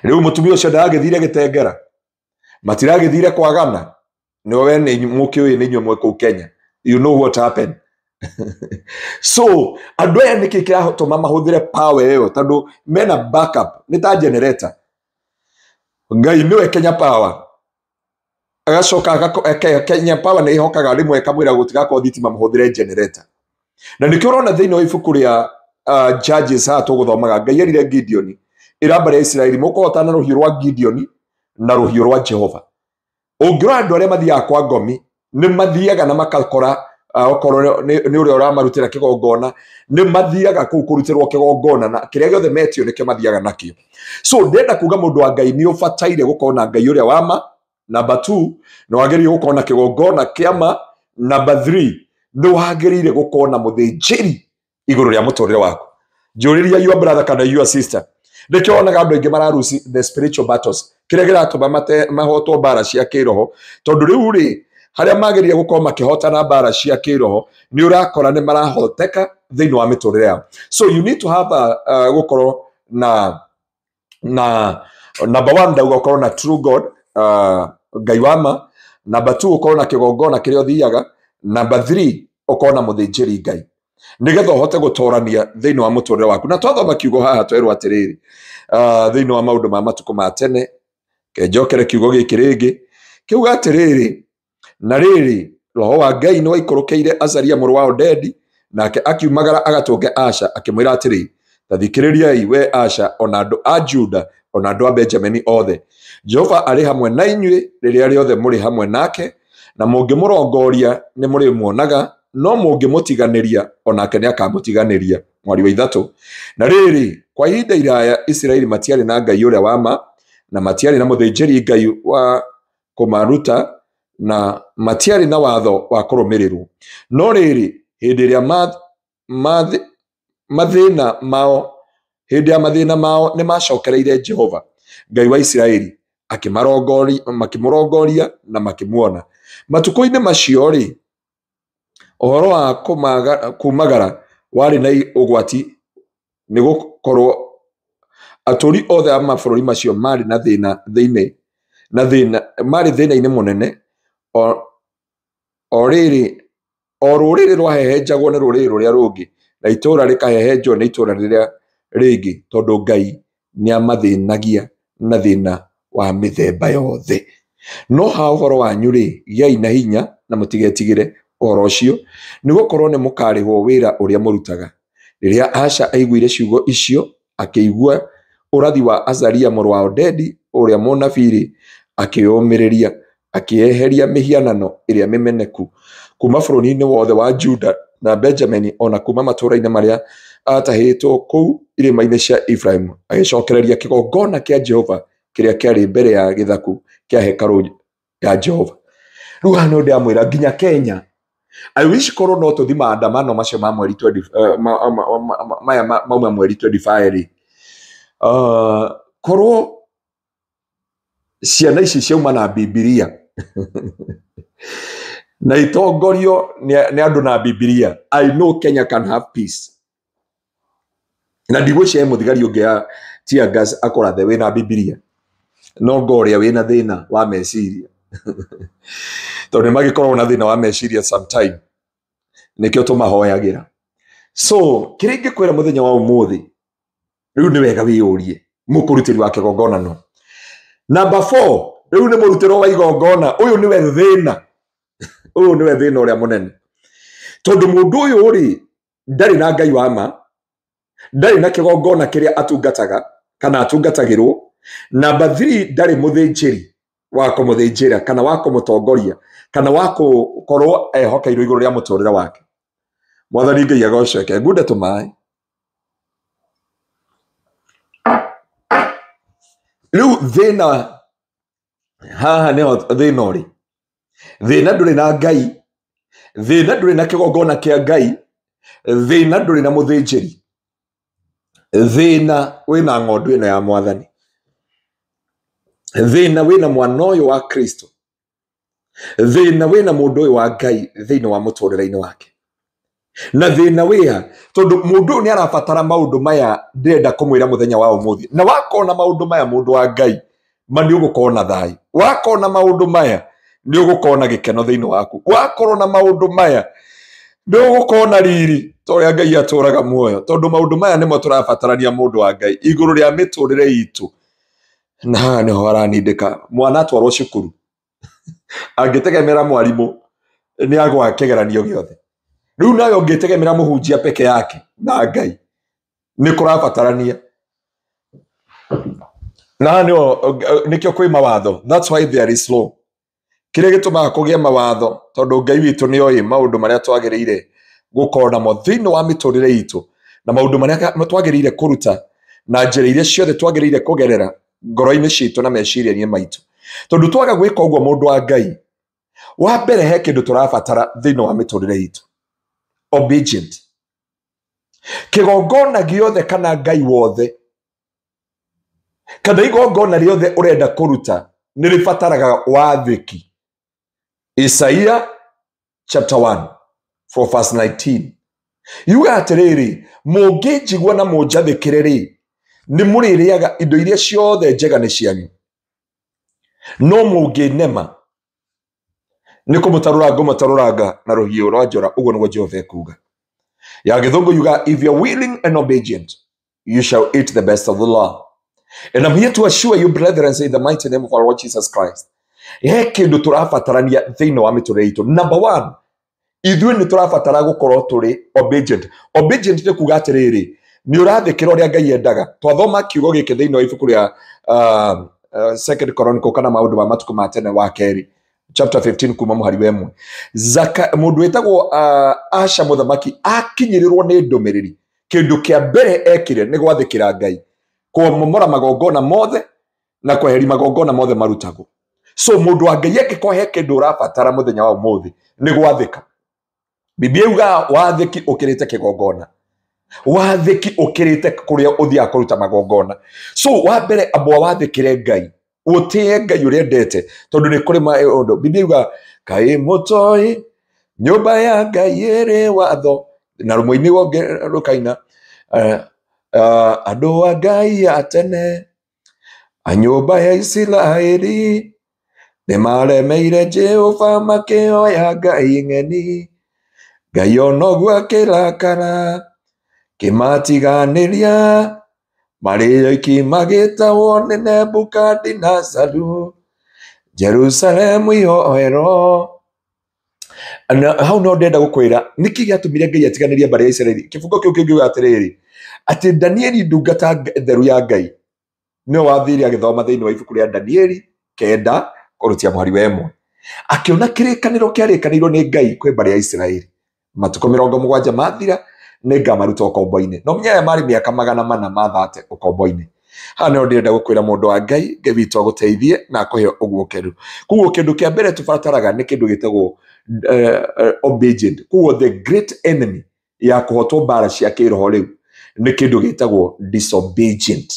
Rĩu mũtumia ũcio ndaragĩthire gĩtengera, matiragĩthire kwagana, nĩ we nĩ mũkĩũĩ nĩ inyuĩ mwĩ kũu Kenya, you know what happened. So andũ aya nĩkĩ kĩratũma mahũthĩre power ĩyo? Tondũ mena backup, nĩ ta generator. Ngai nĩwe Kenya Power, agacoka Kenya Power nĩ ĩhokaga rĩmwe ĩkamwĩra gũtigakorwo thitima mũhũthĩre generator. Na nĩkĩo ũrona thĩinĩ wa ibuku rĩa Judges haha tũgũthomaga, Ngai erire Gideoni, ĩra mbarĩ ya Isiraeli mũkũhotana rũhiũ rwa Gideoni na rũhiũ rwa Jehova. Ũngĩrora andũ arĩa mathiaga kwa ngomi nĩ mathiaga na makakora okorwo nĩ ũrĩa ũramarutĩra kĩgongona, nĩ mathiaga kũu kũrutĩrwo kĩgongona na kĩrĩa gĩothe metio nĩkĩo mathiaga nakĩo. So ndĩrenda kuga mũndũ wa Ngai nĩ ũbataire gũkorwo na Ngai ũrĩa wa ma. Number 2, nĩ wagĩrĩire gũkorwo na kĩgongona kĩa ma. Number 3, nĩ wagĩrĩire gũkorwo na mũthĩnjĩri igũrũ rĩa mũtũrĩre waku. Njũrĩria your brother kana your sister, nĩkĩo wonaga andũ aingĩ mararuci the spiritual battles, kĩrĩa kĩratũma mahotwo mbara cia kĩroho, tondũ rĩu rĩ harĩa magĩrĩire gũkorwo makĩhotana mbara cia kĩroho nĩ ũrakora nĩ marahoteka thĩinĩ wa mĩtũrĩre yao. So you need to have a gũkorwo na number 1 ndauga ũkorwo na true God, Ngai wa ma. Number 2 ũkorwo na kĩgongona kĩrĩa ũthiaga. Number 3 ũkorwo na mũthĩnjĩri Ngai, nĩgetha ũhote gũtorania thĩinĩ wa mũtũrĩre waku. Na twathoma kiugo haha twerwo atĩrĩrĩ, thĩinĩ wa maũndũ ma matukũ ma tene, kenjokere kiugo gĩkĩ rĩngĩ, kiuga atĩrĩrĩ, na rĩrĩ Roho wa Ngai nĩ waikũrũkĩire Azaria mũrũ wa Odedi, nake akiumagara agatũnge Asha, akĩmwĩra atĩrĩ, ta thikĩrĩriai we Asha, ona andũ a Juda, ona andũ a Benjamini othe. Jehova arĩ hamwe na inyuĩ rĩrĩa rĩothe mũrĩ hamwe nake, na mũngĩmũrongoria nĩ mũrĩmuonaga, no mũngĩmũtiganĩria onake nĩ akamũtiganĩria. Mwari wa 3. Na rĩrĩ, kwa ihinda iraya Isiraeli matiarĩ na Ngai ũrĩa wa ma, na matiarĩ na mũthĩnjĩri Ngai wa kũmaruta, na matiarĩ na watho wa kũrũmĩrĩrwo. No rĩrĩ, hĩndĩ ĩrĩa mathĩna mao, hĩndĩ ya mathĩna mao nĩ macokereire Jehova Ngai wa Isiraeli, makĩmũrongoria na makĩmuona. Matukũ-inĩ macio rĩ, ũhoro wa kumagara warĩ na ũgwati, nĩ gũkorwo atũũri othe a mabũrũri macio marĩ na thĩna thĩinĩ na thĩna marĩ thĩna-inĩ mũnene. O rĩrĩ, o rũrĩrĩ rwahehenjagwo nĩ rũrĩrĩ rũrĩa rũngĩ, na itũũra rĩkahehenjwo nĩ itũũra rĩrĩa rĩngĩ, tondũ Ngai nĩamathĩnagia na thĩna wa mĩthemba yothe. No ha ũhoro wanyu rĩ, gĩai na hinya na mũtigetigĩre ũhoro ũcio, nĩgũkorwo nĩ mũkarĩhwo wĩra ũrĩa mũrutaga. Rĩrĩa Asha aiguire ciugo icio, akĩigua ũrathi wa Azaria mũrũ wa Odedi ũrĩa mũnabii, akĩũmĩrĩria, akĩeheria mĩhianano ĩrĩa mĩmeneku kuma bũrũri-inĩ wothe wa Juda na Benjamini, ona kuma matũũra-inĩ marĩa aatahĩtwo kũu irĩma-inĩ cia Efraimu, agĩcokereria kĩgongona kĩa Jehova kĩrĩa kĩarĩ mbere ya gĩthaku kĩa hekarũ ya Jehova. Rĩu haha nĩ ndamwĩra nginya Kenya, I wish korwo no tũthi maandamano macio ma mweri 20, maya mauma mweri 25 rĩ, korwo ciana ici ciauma na Bibilia na itongorio nĩ andũ na Bibilia, I know Kenya can have peace. Na ndigwĩciria mũthigari ũngĩ ya tear gas akorathe wĩna Bibilia, no ngoria wĩna thĩna wa meciria tondũ nĩ magĩkoragwo na thĩna wa meciria sometime, nĩkĩo tũmahoyagĩra. So kĩrĩa ingĩkwĩra mũthenya wa ũmũthĩ, rĩu nĩ wega wĩyũrie mũkũrutĩri wa kĩgongona no. Number 4, rĩu nĩ mũrutĩro wa igongona. Ũyũ nĩwe thĩna, ũyũ nĩwe thĩna ũrĩa mũnene, tondũ mũndũ ũyũ rĩ ndarĩ na Ngai wa ma, ndarĩ na kĩgongona kĩrĩa atungataga kana atungatagĩrwo. Number 3, ndarĩ mũthĩnjĩri wa kũmũthĩnjĩra kana wa kũmũtongoria kana wa gũkorwo ehokeirwo igũrũ rĩa mũtũrĩre wake. Mwathani Ngai agoceke. Ngunda tũmaĩ. Rĩu thĩna haha nĩho thĩna ũrĩ. Thĩna ndũrĩ na Ngai, thĩna ndũrĩ na kĩgongona kĩa Ngai, thĩna ndũrĩ na mũthĩnjĩri, thĩna wĩna ng'ondu ĩno ya Mwathani, thĩna wĩna mwana ũyũ wa Kristo, thĩna wĩna mũndũ ũyũ wa Ngai thĩinĩ wa mũtũrĩre-inĩ wake. Na thĩna wĩha tondũ mũndũ ũyũ nĩ arabatara maũndũ maya ndĩrenda kũmwĩra mũthenya wa ũmũthĩ. Na wakona maũndũ maya mũndũ wa Ngai, ma nĩ ũgũkorwo na thayũ. Wakona maũndũ maya nĩ ũgũkorwo na gĩkeno thĩinĩ waku. Wakorwo na maũndũ maya nĩ ũgũkorwo na riri ta ũrĩa Ngai atũraga muoyo, tondũ maũndũ maya nĩmo tũrabatarania mũndũ wa Ngai igũrũ rĩa mĩtũrĩre itũ. Na haha nĩho haranindĩka, mwana atwarwo cukuru angĩtegemera mwarimũ nĩ agwa kĩgeranio gĩothe. Rĩu nawe ũngĩtegemera mũhunjia peke yake na Ngai nĩ kũrabatarania. Na haha nĩho nĩkĩo kwĩ mawatho. That's why there is law. Kĩrĩa gĩtũmaga kũgĩe mawatho, tondũ Ngai witũ nĩ oĩ maũndũ marĩa twagĩrĩire gũkorwo namo thĩinĩ wa mĩtũrĩre itũ, na maũndũ marĩa twagĩrĩire kũruta, na njĩra iria ciothe twagĩrĩire kũgerera ngoro-inĩ citũ na meciria-inĩ maitũ. Tondũ twaga gwĩka ũguo mũndũ wa Ngai, wa mbere he kĩndũ tũrabatara thĩinĩ wa mĩtũrĩre itũ, obedient. Kĩgongona gĩothe kana Ngai wothe kana igongona rĩothe ũrenda kũruta nĩ rĩbataraga wathĩki. Isaiah chapter 1 from verse 19 yuga atĩrĩrĩ, mũngĩnjigua na mũnjathĩkĩre rĩ, nĩ mũrĩrĩaga indo iria ciothe njega nĩ cianyu, no mũngĩnema nĩ kũmũtarũranga ngũmũtarũranga na rũhiũ rwa njora. Ũguo nĩguo Jehova ekuuga. Ya Gĩthũngũ yuga, if you are willing and obedient, you shall eat the best of the law. And I'm here to assure you, brethren, in the mighty name of our Lord Jesus Christ, He kĩndũ tũrabatarania thĩinĩ wa mĩtũrĩre itũ. Number one, ithuĩ nĩ tũrabatara gũkorwo tũrĩ obedient. Obedient nĩ kuga atĩrĩrĩ, nĩ ũrathĩkĩra ũrĩa Ngai endaga. Twathoma kiugo gĩkĩ thĩinĩ wa ibuku rĩa Second Chronicle kana maũndũ ma matukũ ma tene wa kerĩ chapter 15 kuma mũhari wa 1. Mũndũ wĩtagwo Asha mũthamaki akinyĩrĩrwo nĩ ndũmĩrĩri, kĩndũ kĩa mbere ekire nĩ gwathĩkĩra Ngai, kũmomora magongona mothe na kweheria magongona mothe marutagwo. So mũndũ wa Ngai angĩkorwo he kĩndũ ũrabatara mũthenya wa ũmũthĩ nĩ gwathĩka. Biblia yugaga wathĩki ũkĩrĩte kĩgongona, wathĩki ũkĩrĩte kũrĩa ũthiaga kũruta magongona. So wa mbere ambwa wathĩkĩre Ngai, ũtĩe Ngai ũrĩa endete, tondũ nĩ kũrĩ maũndũ. Biblia yugaga kaĩ mũtoĩ nyũmba ya Ngai ĩrĩ watho, na rũmwe-inĩ rũkaina andũ a Ngai a tene a nyũmba ya Isiraeli nĩmaremeire Jehova makĩoya ngai ng'eni, Ngai onoguo akĩrakara kĩmatiganĩria, marĩ oiki magĩtahwo nĩ Nebukadinazaru, Jerusalemu ihoero. Na hau no ndĩrenda gũkwĩra nĩkĩ gĩatũmire Ngai atiganĩrie mbarĩ ya Isiraeli. Kĩbungo kĩu kĩngiuga atĩrĩrĩ, atĩ Danieli ndungata theru ya Ngai nĩwe wathire agĩthoma thĩinĩ wa ibuku rĩa Danieli 9 kũrutia mũhari wa 1, akĩona kĩrĩkanĩro kĩarĩkanĩirwo nĩ Ngai kwĩ mbarĩ ya Isiraeli, matukũ 70 mathira nĩ ngamaruta ũkombo-inĩ. No menya aya marĩ mĩaka 400 mathate ũkombo-inĩ. Haha nĩho ndĩrenda gũkwĩra mũndũ wa Ngai, Ngai witũ agũteithie na akũhe ũguo kĩndũ. Koguo kĩndũ kĩa mbere tũbataraga nĩ kĩndũ gĩtagwo obedient. Koguo the great enemy ya kũhotwo mbara cia kĩroho rĩu nĩ kĩndũ gĩtagwo disobedient.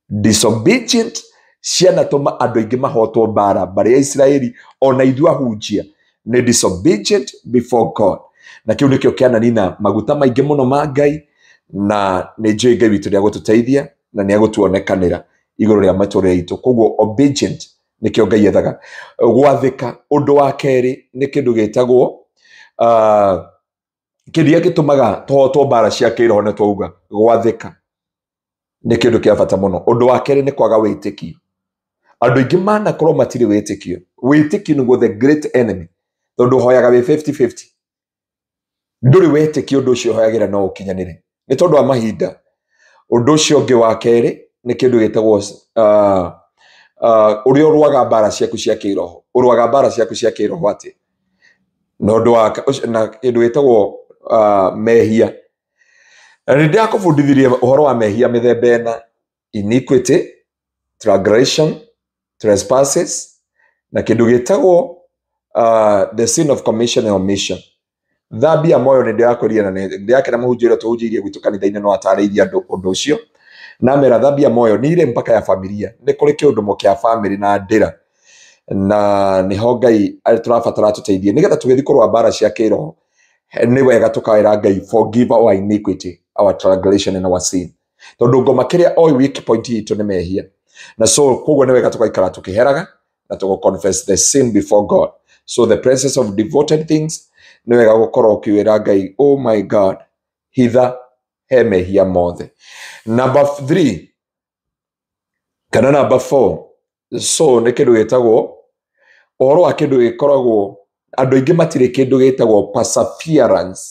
Disobedient cianatũma andũ aingĩ mahotwo mbara, mbarĩ ya Isiraeli ona ithuĩ ahunjia nĩ disobedient before God. Na kĩu nĩkĩo kĩananina maguta maingĩ mũno ma Ngai, na nĩ njũĩ Ngai witũ nĩagũtũteithia na nĩagũtuonekanĩra igũrũ rĩa matũrĩre itũ. Koguo obedient nĩkĩo Ngai ethaga. Gwathĩka. Ũndũ wa kerĩ nĩ kĩndũ gĩtagwo kĩndũ gĩrĩa gĩtũmaga tũhotwo mbara cia kĩroho nĩ twauga gwathĩka nĩ kĩndũ kĩa bata mũno. Ũndũ wa kerĩ nĩ kwaga wĩtĩkio. Andũ aingĩ manakorwo matirĩ wĩtĩkio. Wĩtĩkio nĩguo the great enemy, tondũ ũhoyaga wĩ 50-50, ndũrĩ wetĩkio ũndũ ũcio ũhoyagĩra no ũkinyanĩre nĩ tondũ wa mahinda. Ũndũ ũcio ũngĩ wa kerĩ nĩ kĩndũ gĩtagwo ũrĩa ũrũaga mbara ciaku cia kĩroho. Ũrũaga mbara ciaku cia kĩroho atĩ na ũndũ wa na kĩndũ gĩtagwo mehia. Na nĩ ndĩrakũbundithirie ũhoro wa mehia mĩthemba ĩna: iniquity, transgression, trespasses, na kĩndũ gĩtagwo the sin of commission and omission. Thambia moyo nĩ ndĩrakwĩrire na ndĩrakena mũhunjia ũrĩa tũhunjĩirie gwitũ kanitha-inĩ no atarĩirie andũ ũndũ ũcio. Na mera thambia moyo nĩ ile mpaka ya familia, nĩ kũrĩ kĩũndũ kĩa family na ndĩra, na nĩho Ngai tũrabatara tũteithie nĩgetha tũgĩthiĩ kũrũa mbara cia kĩroho. Nĩ wega tũkaĩra Ngai forgive our iniquity, our transgression and our sin, tondũ ngoma kĩrĩa oĩ weak point itũ nĩ mehia, na so koguo nĩ wega tũgaikara tũkĩheraga na tũgũ confess the sin before God. So the presence of devoted things, nĩ wega gũkorwo ũkĩwĩra Ngai, oh my God, hitha he mehia mothe. Number 3 kana number 4, so nĩ kĩndũ gĩtagwo ũhoro wa kĩndũ gĩkoragwo andũ aingĩ matirĩ kĩndũ gĩtagwo perseverance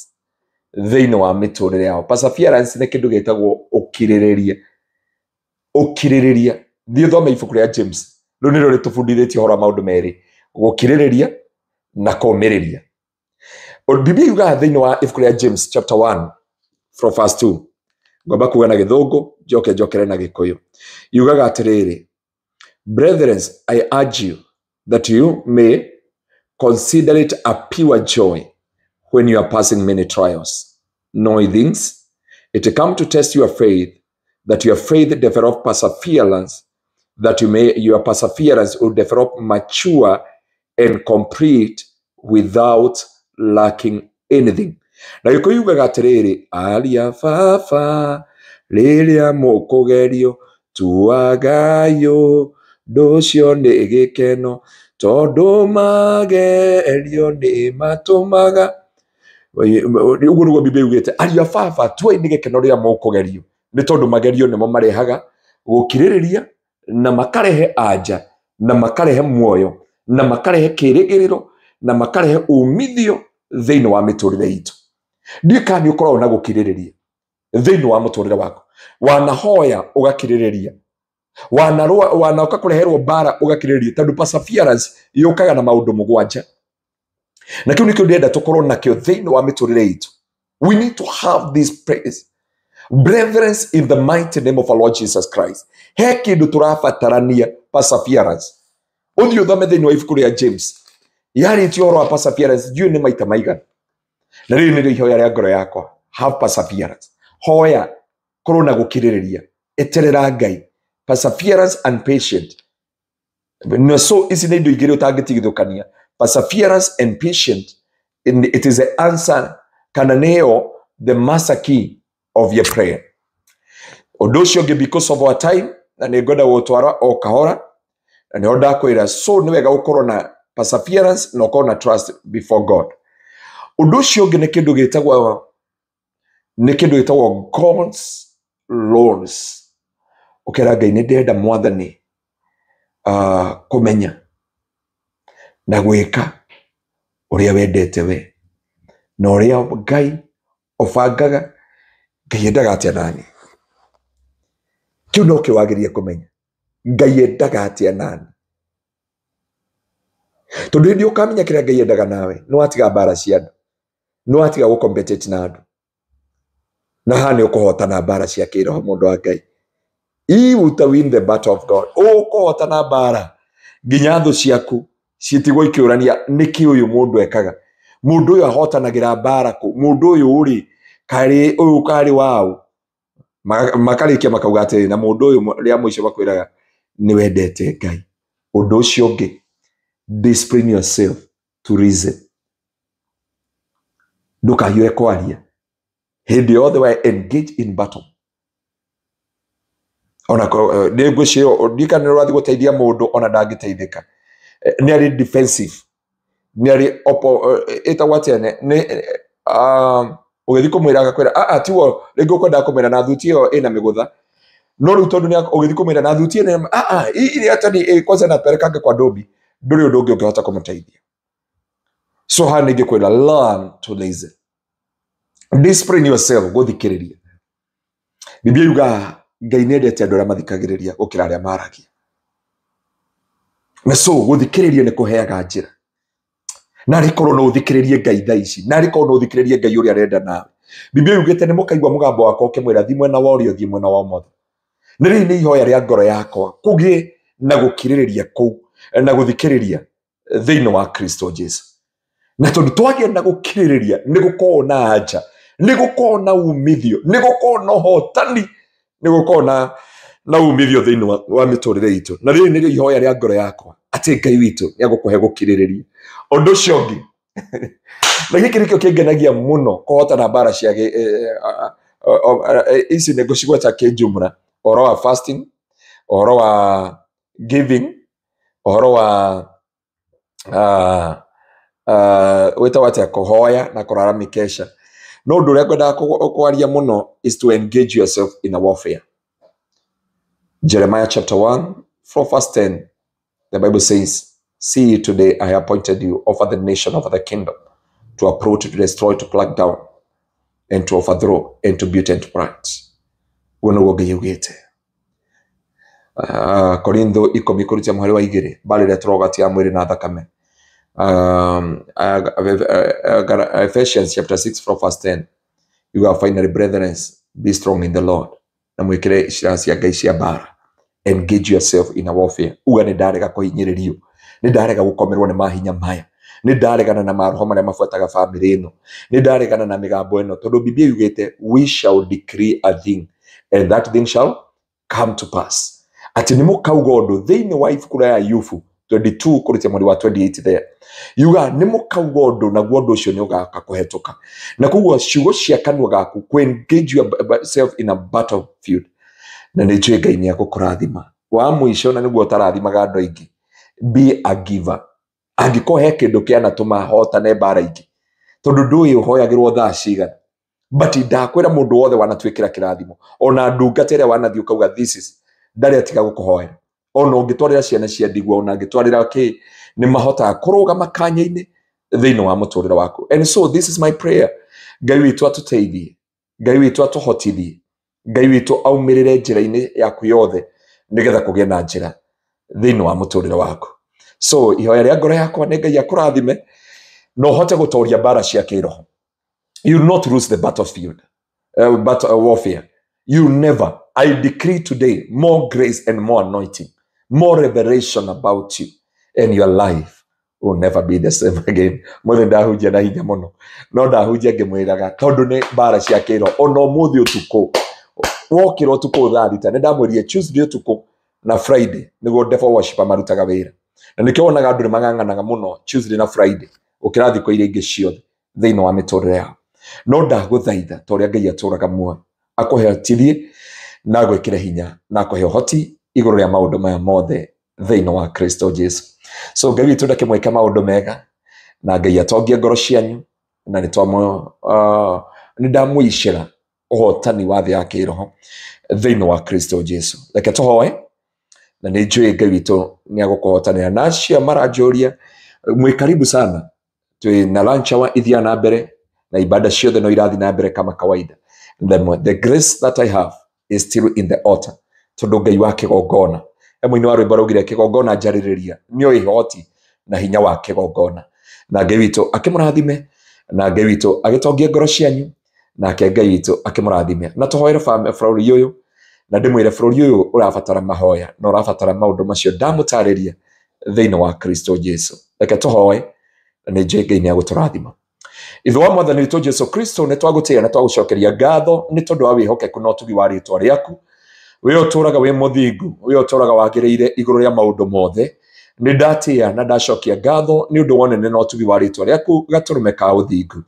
thĩinĩ wa mĩtũrĩre yao. Perseverance nĩ kĩndũ gĩtagwo ũkirĩrĩria. Ũkirĩrĩria, thiĩ ũthome ibuku rĩa James, rĩu nĩrĩo rĩtũbundithĩtie ũhoro wa maũndũ merĩ, gũkirĩrĩria na kũũmĩrĩria. Biblia yugaga thĩinĩ wa ibuku rĩa James chapter 1 from verse 2, ngomba kuga na gĩthũngũ njoke njokere na gĩkũyũ, yugaga atĩrĩrĩ, brethren, I urge you that you may consider it a pure joy when you are passing many trials, knowing things it come to test your faith, that your faith develop perseverance, that you may your perseverance will develop mature and complete without lacking anything. Na gĩkũyũ yugaga atĩrĩrĩ, aria baba rĩrĩa mũkũgerio tuagayo ũndũ ũcio nĩ gĩkeno, tondũ magerio nĩ matũmaga. Ũguo nĩguo Biblia yugĩte, aria baba tuai nĩ gĩkeno rĩrĩa mũkũgerio, nĩ tondũ magerio nĩmo marehaga gũkirĩrĩria na makarehe anja na makarehe muoyo na makarehe kĩrĩgĩrĩro na makarehe umithio thĩinĩ wa mĩtũrĩre itũ. Ndiũĩ kana nĩ ũkoragwo na gũkirĩrĩria thĩinĩ wa mũtũrĩre waku. Wanahoya ũgakirĩrĩria, wanoka kũreherwo mbara ũgakirĩrĩria, tondũ perseverance yũkaga na maũndũ mũgwanja, na kĩu nĩkĩo ndĩrenda tũkorwo nakĩo thĩinĩ wa mĩtũrĩre itũ. We need to have this praise, brethren, in the mighty name of our Lord Jesus Christ. He kĩndũ tũrabatarania, perseverance. Ũthiĩ ũthome thĩinĩ wa ibuku rĩa James, yarĩtie ũhoro wa perseverance ndiũĩ nĩ maita maigana, na rĩrĩ nĩrĩo ihoya rĩa ngoro yakwa. Have perseverance. Hoya, korwo na gũkirĩrĩria, eterera Ngai. Perseverance and patient. Na so ici nĩ indo igĩrĩ ũtangĩtigithũkania. Perseverance and patient, it is the answer, kana nĩyo the master key of your prayer. Ũndũ ũcio ũngĩ, because of our time, na nĩ ngwenda gũtwara o kahora, na nĩho ndakwĩra, so nĩ wega gũkorwo na perseverance na ũkorwo na trust before God. Ũndũ ũcio ũngĩ nĩ kĩndũ gĩtagwo God's laws. Ũkera Ngai, nĩ ndĩrenda Mwathani kũmenya na gwĩka ũrĩa wendete we, na ũrĩa Ngai ũbangaga. Ngai endaga atĩa nani? Kĩu no kĩo wagĩrĩire kũmenya. Ngai endaga atĩa nani? Tondũ hĩndĩ ũkamenya kĩrĩa Ngai endaga nawe, nĩ watiga mbara cia andũ, nĩ watiga gũ-compete na andũ, na haha nĩ ũkũhotana mbara cia kĩroho. Mũndũ wa Ngai, he will win the battle of God. Ũkũhotana mbara nginya thũ ciaku citigwo ikĩũrania nĩkĩ ũyũ mũndũ ekaga, mũndũ ũyũ ahotanagĩra mbara kũ, mũndũ ũyũ rĩ karĩ ũyũ karĩ waũ. Makarĩkia makauga atĩrĩ, na mũndũ ũyũ rĩa mũico makwĩraga nĩ wendete Ngai. Ũndũ ũcio ũngĩ, discipline yourself to reason. Ndũkahiũhe kwaria hĩndĩ yothe wa engage in battle. Ona nĩ ngwĩciria ndikana nĩ ũrathiĩ gũteithia mũndũ ona ndangĩteithĩka, nĩ arĩ defensive, nĩ arĩ ĩtagwo atĩa, nĩ ũgĩthiĩ kũmwĩra agakwĩra a tiwo rĩngĩ ũkwendaga kũmwĩra na thuti ĩyo ĩna mĩgũtha, no rĩu tondũ nĩ ũgĩthiĩ kũmwĩra na thuti ĩno a ili hata ni kwanza napelekanga kwa dobi, ndũrĩ ũndũ ũngĩ ũngĩhota kũmũteithia. So haha nĩ ingĩkwĩra learn to listen, discipline yourself gũthikĩrĩria. Biblia yugaga Ngai nĩ endete andũ arĩa mathikagĩrĩria gũkĩra arĩa maragia. Na so gũthikĩrĩria nĩ kũheaga njĩra. Na arĩ korwo no ũthikĩrĩrie Ngai thaa ici, na arĩ korwo no ũthikĩrĩrie Ngai ũrĩa arenda nawe. Biblia yugĩte nĩ mũkaigua mũgambo wakwa ũkĩmwĩra thiĩ mwena wa ũrĩo, thiĩ mwena wa ũmotho. Nĩ rĩrĩ nĩ ihoya rĩa ngoro yakwa kũgĩe na gũkirĩrĩria kũu na gũthikĩrĩria thĩinĩ wa Kristo Jesu. Na tondũ twagĩa na gũkirĩrĩria nĩ gũkorwo na anja, nĩ gũkorwo na umithio, nĩ gũkorwo na ũhotani, nĩ gũkorwo na umithio thĩinĩ wa mĩtũrĩre itũ. Na rĩrĩ nĩrĩo ihoya rĩa ngoro yakwa atĩ Ngai witũ nĩ egũkũhe gũkirĩrĩria. Ũndũ ũcio ũngĩ, na gĩkĩ nĩkĩo kĩngenagia mũno kũhotana mbara cia ici nĩ ngũcigweta kĩnjumra, ũhoro wa fasting, ũhoro wa giving, ũhoro wa wĩtagwo atĩa, kũhoya na kũrara mĩkesha. No ũndũ ũrĩa ngwendaga kwaria mũno is to engage yourself in a warfare. Jeremiah chapter 1 from verse 10, the Bible says, see today I appointed you over the nation, over the kingdom, to uproot, to destroy, to pluck down, and to overthrow, and to build and to plant. Ũguo nĩguo Ngai augĩte. Korintho 10 kũrutia mũhari wa 2, mbara ĩrĩa tũrogati ya mwĩrĩ na thakame. Ephesians chapter 6 from verse 10, you are finally brethren, be strong in the Lord, na mwĩkĩre ciara cia Ngai cia mbara. Engage yourself in a warfare. Uga nĩ ndarega kũhinyĩrĩrio, nĩ ndarega gũkomerwo nĩ mahinya maya, nĩ ndaregana na maroho marĩa mabuataga bamĩrĩ ĩno, nĩ ndaregana na mĩgambo ĩno, tondũ Biblia yugĩte we shall decree a thing and that thing shall come to pass. Atĩ nĩ mũkauga ũndũ thĩinĩ wa ibuku rĩa Ayubu 22 kũrutia mweri wa 28 there, yuga nĩ mũkauga ũndũ naguo ũndũ ũcio nĩ ũgaka kũhetũka. Na koguo ciugo cia kanua gaku, kũ engage yourself in a battlefield, na nĩ njũĩ Ngai nĩ egũkũrathima. Wa mũico, na nĩguo ũtarathimaga andũ aingĩ, be a giver. Angĩkorwo he kĩndũ kĩanatũma hotane mbara ingĩ, tondũ ndũĩ ũhoyagĩrwo thaa cigana, but ndakwĩra mũndũ wothe wanatuĩkĩra kĩrathimo, ona ndungata ĩrĩa wanathiĩ ũkauga this is, ndarĩ atiga gũkũhoera. Ona ũngĩtwarĩra ciana cia ndigwa, ona angĩtwarĩra kĩ, Nĩ mahotaga kũrũgama kanya-inĩ thĩinĩ wa mũtũrĩre waku. And so this is my prayer. Ngai witũ atũteithie, Ngai witũ atũhotithie, Ngai witũ aumĩrĩre njĩra-inĩ yaku yothe nĩgetha kũgĩe na njĩra thĩinĩ wa mũtũrĩre waku. So ihoya rĩa ngoro yakwa nĩ Ngai akũrathime na ũhote gũtoria mbara cia kĩroho. You will not lose the battlefield, battle warfare. You never. I decree today more grace and more anointing, more revelation about you and your life will never be the same again. Mothe ndahunjia na hinya mũno, no ndahunjia ngĩmwĩraga tondũ nĩ mbara cia kĩroho. Ona ũmũthĩ ũtukũ wokĩra ũtukũ 6:00 nĩ ndamwĩrire Tuesday ũtukũ na Friday nĩguo devil worshiper marutaga wĩra, na nĩkĩo wonaga andũ nĩ mang'ang'anaga mũno Tuesday na Friday gũkĩra thikũ iria ingĩ ciothe thĩinĩ wa mĩtũrĩre yao. No ndagũthaitha ta ũrĩa Ngai atũraga muoyo akũhotithie na agwĩkĩre hinya na akũhe ũhoti igũrũ rĩa maũndũ maya mothe thĩinĩ wa Kristo Jesu. So Ngai witũ ndakĩmwĩke maũndũ mega na Ngai atongie ngoro cianyu, na nĩ ndamwĩicĩra ũhotani wa thĩ ya kĩroho thĩinĩ wa Kristo Jesu. Reke tũhoe, na nĩ njũĩ Ngai witũ nĩ agũkũhotanĩra. Na acio maranjũria mwĩ karibu sana, twĩ na lunch hour ithiaga na mbere na ibada ciothe no irathi na mbere kama kawaida. The grace that I have is still in the altar, tondũ Ngai wa kĩgongona mũini wa rwĩmbo raugire kĩgongona njarĩrĩria nĩoĩ ihoti na hinya wa kĩgongona. Na Ngai witũ akĩmũrathime, na Ngai witũ agĩtongie ngoro cianyu, nake Ngai witũ akĩmũrathime. Na tũhoere bũrũri ũyũ, na ndĩmwĩre bũrũri ũyũ ũrabatara mahoya na ũrabatara maũndũ macio ndamũtarĩria thĩinĩ wa Kristo Jesu. Reke tũhoe, na nĩ njũĩ Ngai nĩ agũtũrathima. Ithe wa Mwathani witũ Jesu Kristo, nĩ twagũtĩĩa na twagũcokeria ngatho nĩ tondũ wa wĩhokeku na ũtugi wa rĩtwa rĩaku. We ũtũraga wĩ mũthingu, we ũtũraga wagĩrĩire igũrũ rĩa maũndũ mothe. Nĩ ndatĩĩa na ndacokia ngatho nĩ ũndũ wa ũnene na ũtugi wa rĩtwa rĩaku gatũrũme ka ũthingu.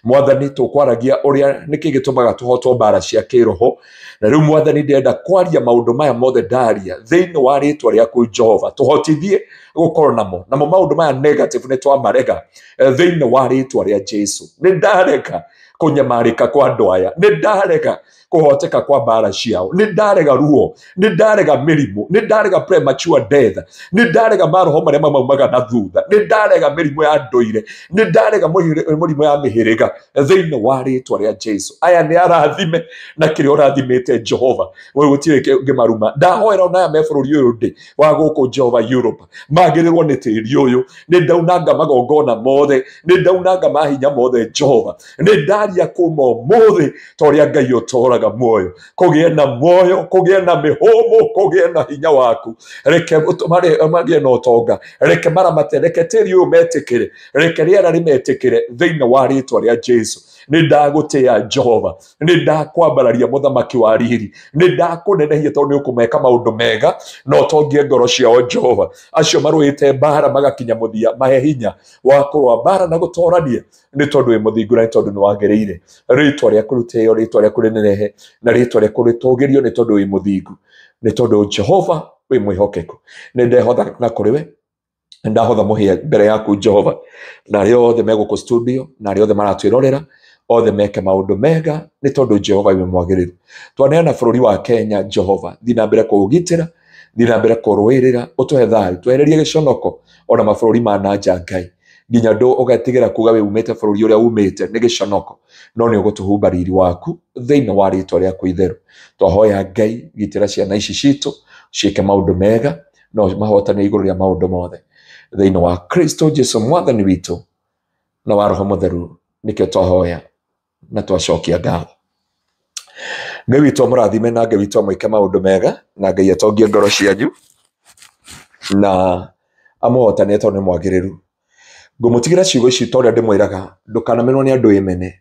Mwathani, tũkwaragia ũrĩa nĩkĩ gĩtũmaga tũhotwo mbara cia kĩroho, na rĩu Mwathani ndĩrenda kwaria maũndũ maya mothe ndaria thĩinĩ wa rĩtwa rĩaku Jehova, tũhotithie gũkorwo namo namo maũndũ maya negative nĩ twamarega thĩinĩ wa rĩtwa rĩa Jesu. Nĩ ndarega kũnyamarĩka kwa andũ aya, nĩ ndarega kũhoteka kwa mbara ciao, nĩ ndarega ruo, nĩ ndarega mĩrimũ, nĩ ndarega premature death, nĩ ndarega maroho marĩa mamaumaga na thutha, nĩ ndarega mĩrimũ ya ndũire, nĩ ndarega mũrimũ ya mĩhĩrĩga thĩinĩ wa rĩtwa rĩa Jesu. Aya nĩ arathime na kĩrĩa ũrathimĩte Jehova, we gũtirĩ kĩngĩmaruma. Ndahoera ona aya me bũrũri ũyũ ndĩ wa gũkũ Jehova Europe magĩrĩrwo nĩ tĩri ũyũ. Nĩ ndaunanga magongona mothe, nĩ ndaunanga mahinya mothe Jehova, nĩ ndaria kuma ũmũthĩ ta ũrĩa Ngai ũtũraga muoyo, kũgĩe na muoyo, kũgĩe na mĩhũmũ, kũgĩe na hinya waku. Reke magĩe na ũtonga, reke maramate, reke tĩri ũyũ metĩkĩre, reke rĩera rĩmetĩkĩre thĩinĩ wa rĩtwa rĩa Jesu. Nĩ ndagũtĩĩa Jehova, nĩ ndakwambararia mũthamaki wa riri, nĩ ndakũnenehia tondũ nĩ ũkũmeka maũndũ mega na ũtongie ngoro ciao Jehova. Acio marũĩte mbara magakinya mũthia, mahe hinya wa kũrũa mbara na gũtorania, nĩ tondũ wĩ mũthingu na nĩ tondũ nĩ wagĩrĩire. Rĩtwa rĩaku rĩtĩĩo, rĩtwa rĩaku rĩnenehe, na rĩtwa rĩaku rĩtũgĩrio, nĩ tondũ wĩ mũthingu, nĩ tondũ Jehova wĩ mwĩhokeku. Nĩ ndehotha na kũrĩ we, ndahotha mũhĩa mbere yaku Jehova, na arĩa othe me gũkũ studio na arĩa othe maratwĩrorera othe meke maũndũ mega, nĩ tondũ Jehova wĩ mwagĩrĩru. Twaneana bũrũri wa Kenya Jehova, thiĩ na mbere kũũgitĩra, thiĩ na mbere kũrũĩrĩra, ũtũhe thayũ, twehererie gĩconoko ona mabũrũri ma na nja Ngai, nginya andũ ũgetigĩra kuga wĩ umĩte bũrũri ũrĩa umĩte nĩ gĩconoko, no nĩ ũgũtũhumba riri waku thĩinĩ wa rĩtwa rĩaku itheru. Twahoya Ngai, gitĩra ciana ici citũ ciĩke maũndũ mega no mahotane igũrũ rĩa maũndũ mothe thĩinĩ wa Kristo Jesu Mwathani witũ na wa Roho Mũtheru, nĩkĩo twahoya na twacokia ngatho. Ngai witũ amũrathime na Ngai witũ amwĩke maũndũ mega na Ngai atongie ngoro cianyu na amũhotanie tondũ nĩ mwagĩrĩru. Ngũmũtigĩra ciugo ici ta ũrĩa ndĩmwĩraga, ndũkanamenwo nĩ andũ wĩmene,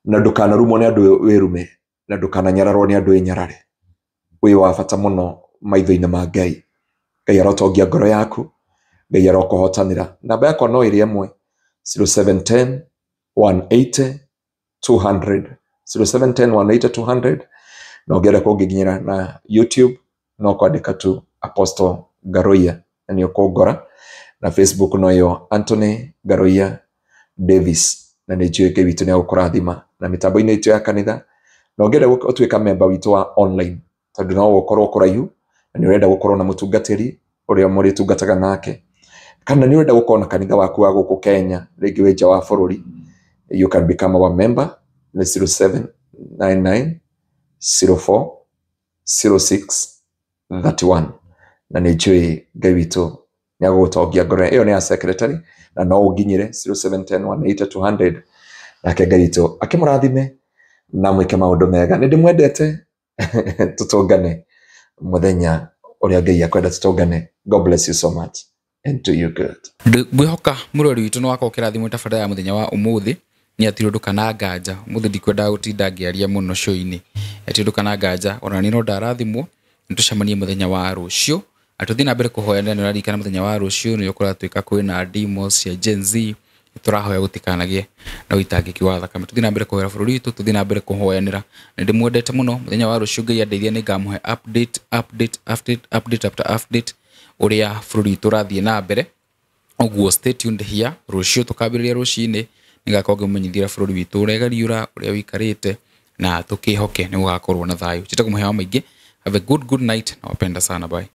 na ndũkanarumwo nĩ andũ wĩrume, na ndũkananyararwo nĩ andũ wĩnyarare. Wĩ wa bata mũno maitho-inĩ ma Ngai. Ngai arotongia ngoro yaku, Ngai arokũhotanĩra. Namba yakwa no ĩrĩ ĩmwe, 0710 180 200, 0710 180 200. Na ũngĩenda kũnginyĩra na YouTube no kwandĩka tu Apostle Ngaruiya na nĩ ũkũngora, na Facebook no ĩyo Anthony Ngaruiya Davis, na nĩ njũĩ Ngai witũ nĩ agũkũrathima. Na mĩtambo-inĩ itũ ya kanitha, na ũngĩenda ũtuĩka member witũ wa online, tondũ no ũkorwo kũraihu na nĩ ũrenda gũkorwo na mũtungatĩri ũrĩa mũrĩtungataga nake, Kana nĩ ũrenda gũkorwo na kanitha waku wa gũkũ Kenya, rĩngĩ wĩ nja wa bũrũri, you can become our member nĩ 0799 04 06 31. Na nĩ njũĩ Ngai witũ nĩ agũgũtongia ngoro. Ĩyo nĩ ya secretary, na no ũnginyĩre 0710 180 200. Nake Ngai witũ akĩmũrathime na mwĩke maũndũ mega. Nĩ ndĩmwendete. Tũtũngane mũthenya ũrĩa Ngai akwenda tũtũngane. God bless you so much and do you good. Ngwĩhoka mũrori witũ nĩ wakorwo kĩrathimo tabarĩra ya mũthenya wa ũmũthĩ. Nĩ atirĩ ũndũ kana nganja. Ũmũthĩ ndikwendaga gũtinda ngĩaria mũno show-inĩ. Atirĩ ũndũ kana nganja, ona niĩ no ndarathimwo. Nĩ tũcemanie mũthenya wa rũciũ. Na tũthiĩ na mbere kũhoyanĩra. Nĩ ũraririkana mũthenya wa rũciũ nĩ kũratuĩka kwĩna demos cia Gen Z. Tũrahoya gũtikanagĩe na ũitangĩki wa thakame. Tũthiĩ na mbere kũhoera bũrũri witũ, tũthiĩ na mbere kũhoyanĩra. Nĩ ndĩmwendete mũno. Mũthenya wa rũciũ Ngai andeithia nĩ ngamũhe update, update, update, update after update ũrĩa bũrũri witũ ũrathiĩ na mbere. Ũguo stay tuned here. Rũciũ tũkambĩrĩria rũcinĩ, nĩngakorwo ngĩmũmenyithia ũrĩa bũrũri witũ ũregariũra, ũrĩa ũikarĩte, na tũkĩhoke nĩ gũgakorwo na thayũ. Njĩtagwo Mũhĩa wa Maingĩ. Have a good good night. Nawapenda sana. Bye.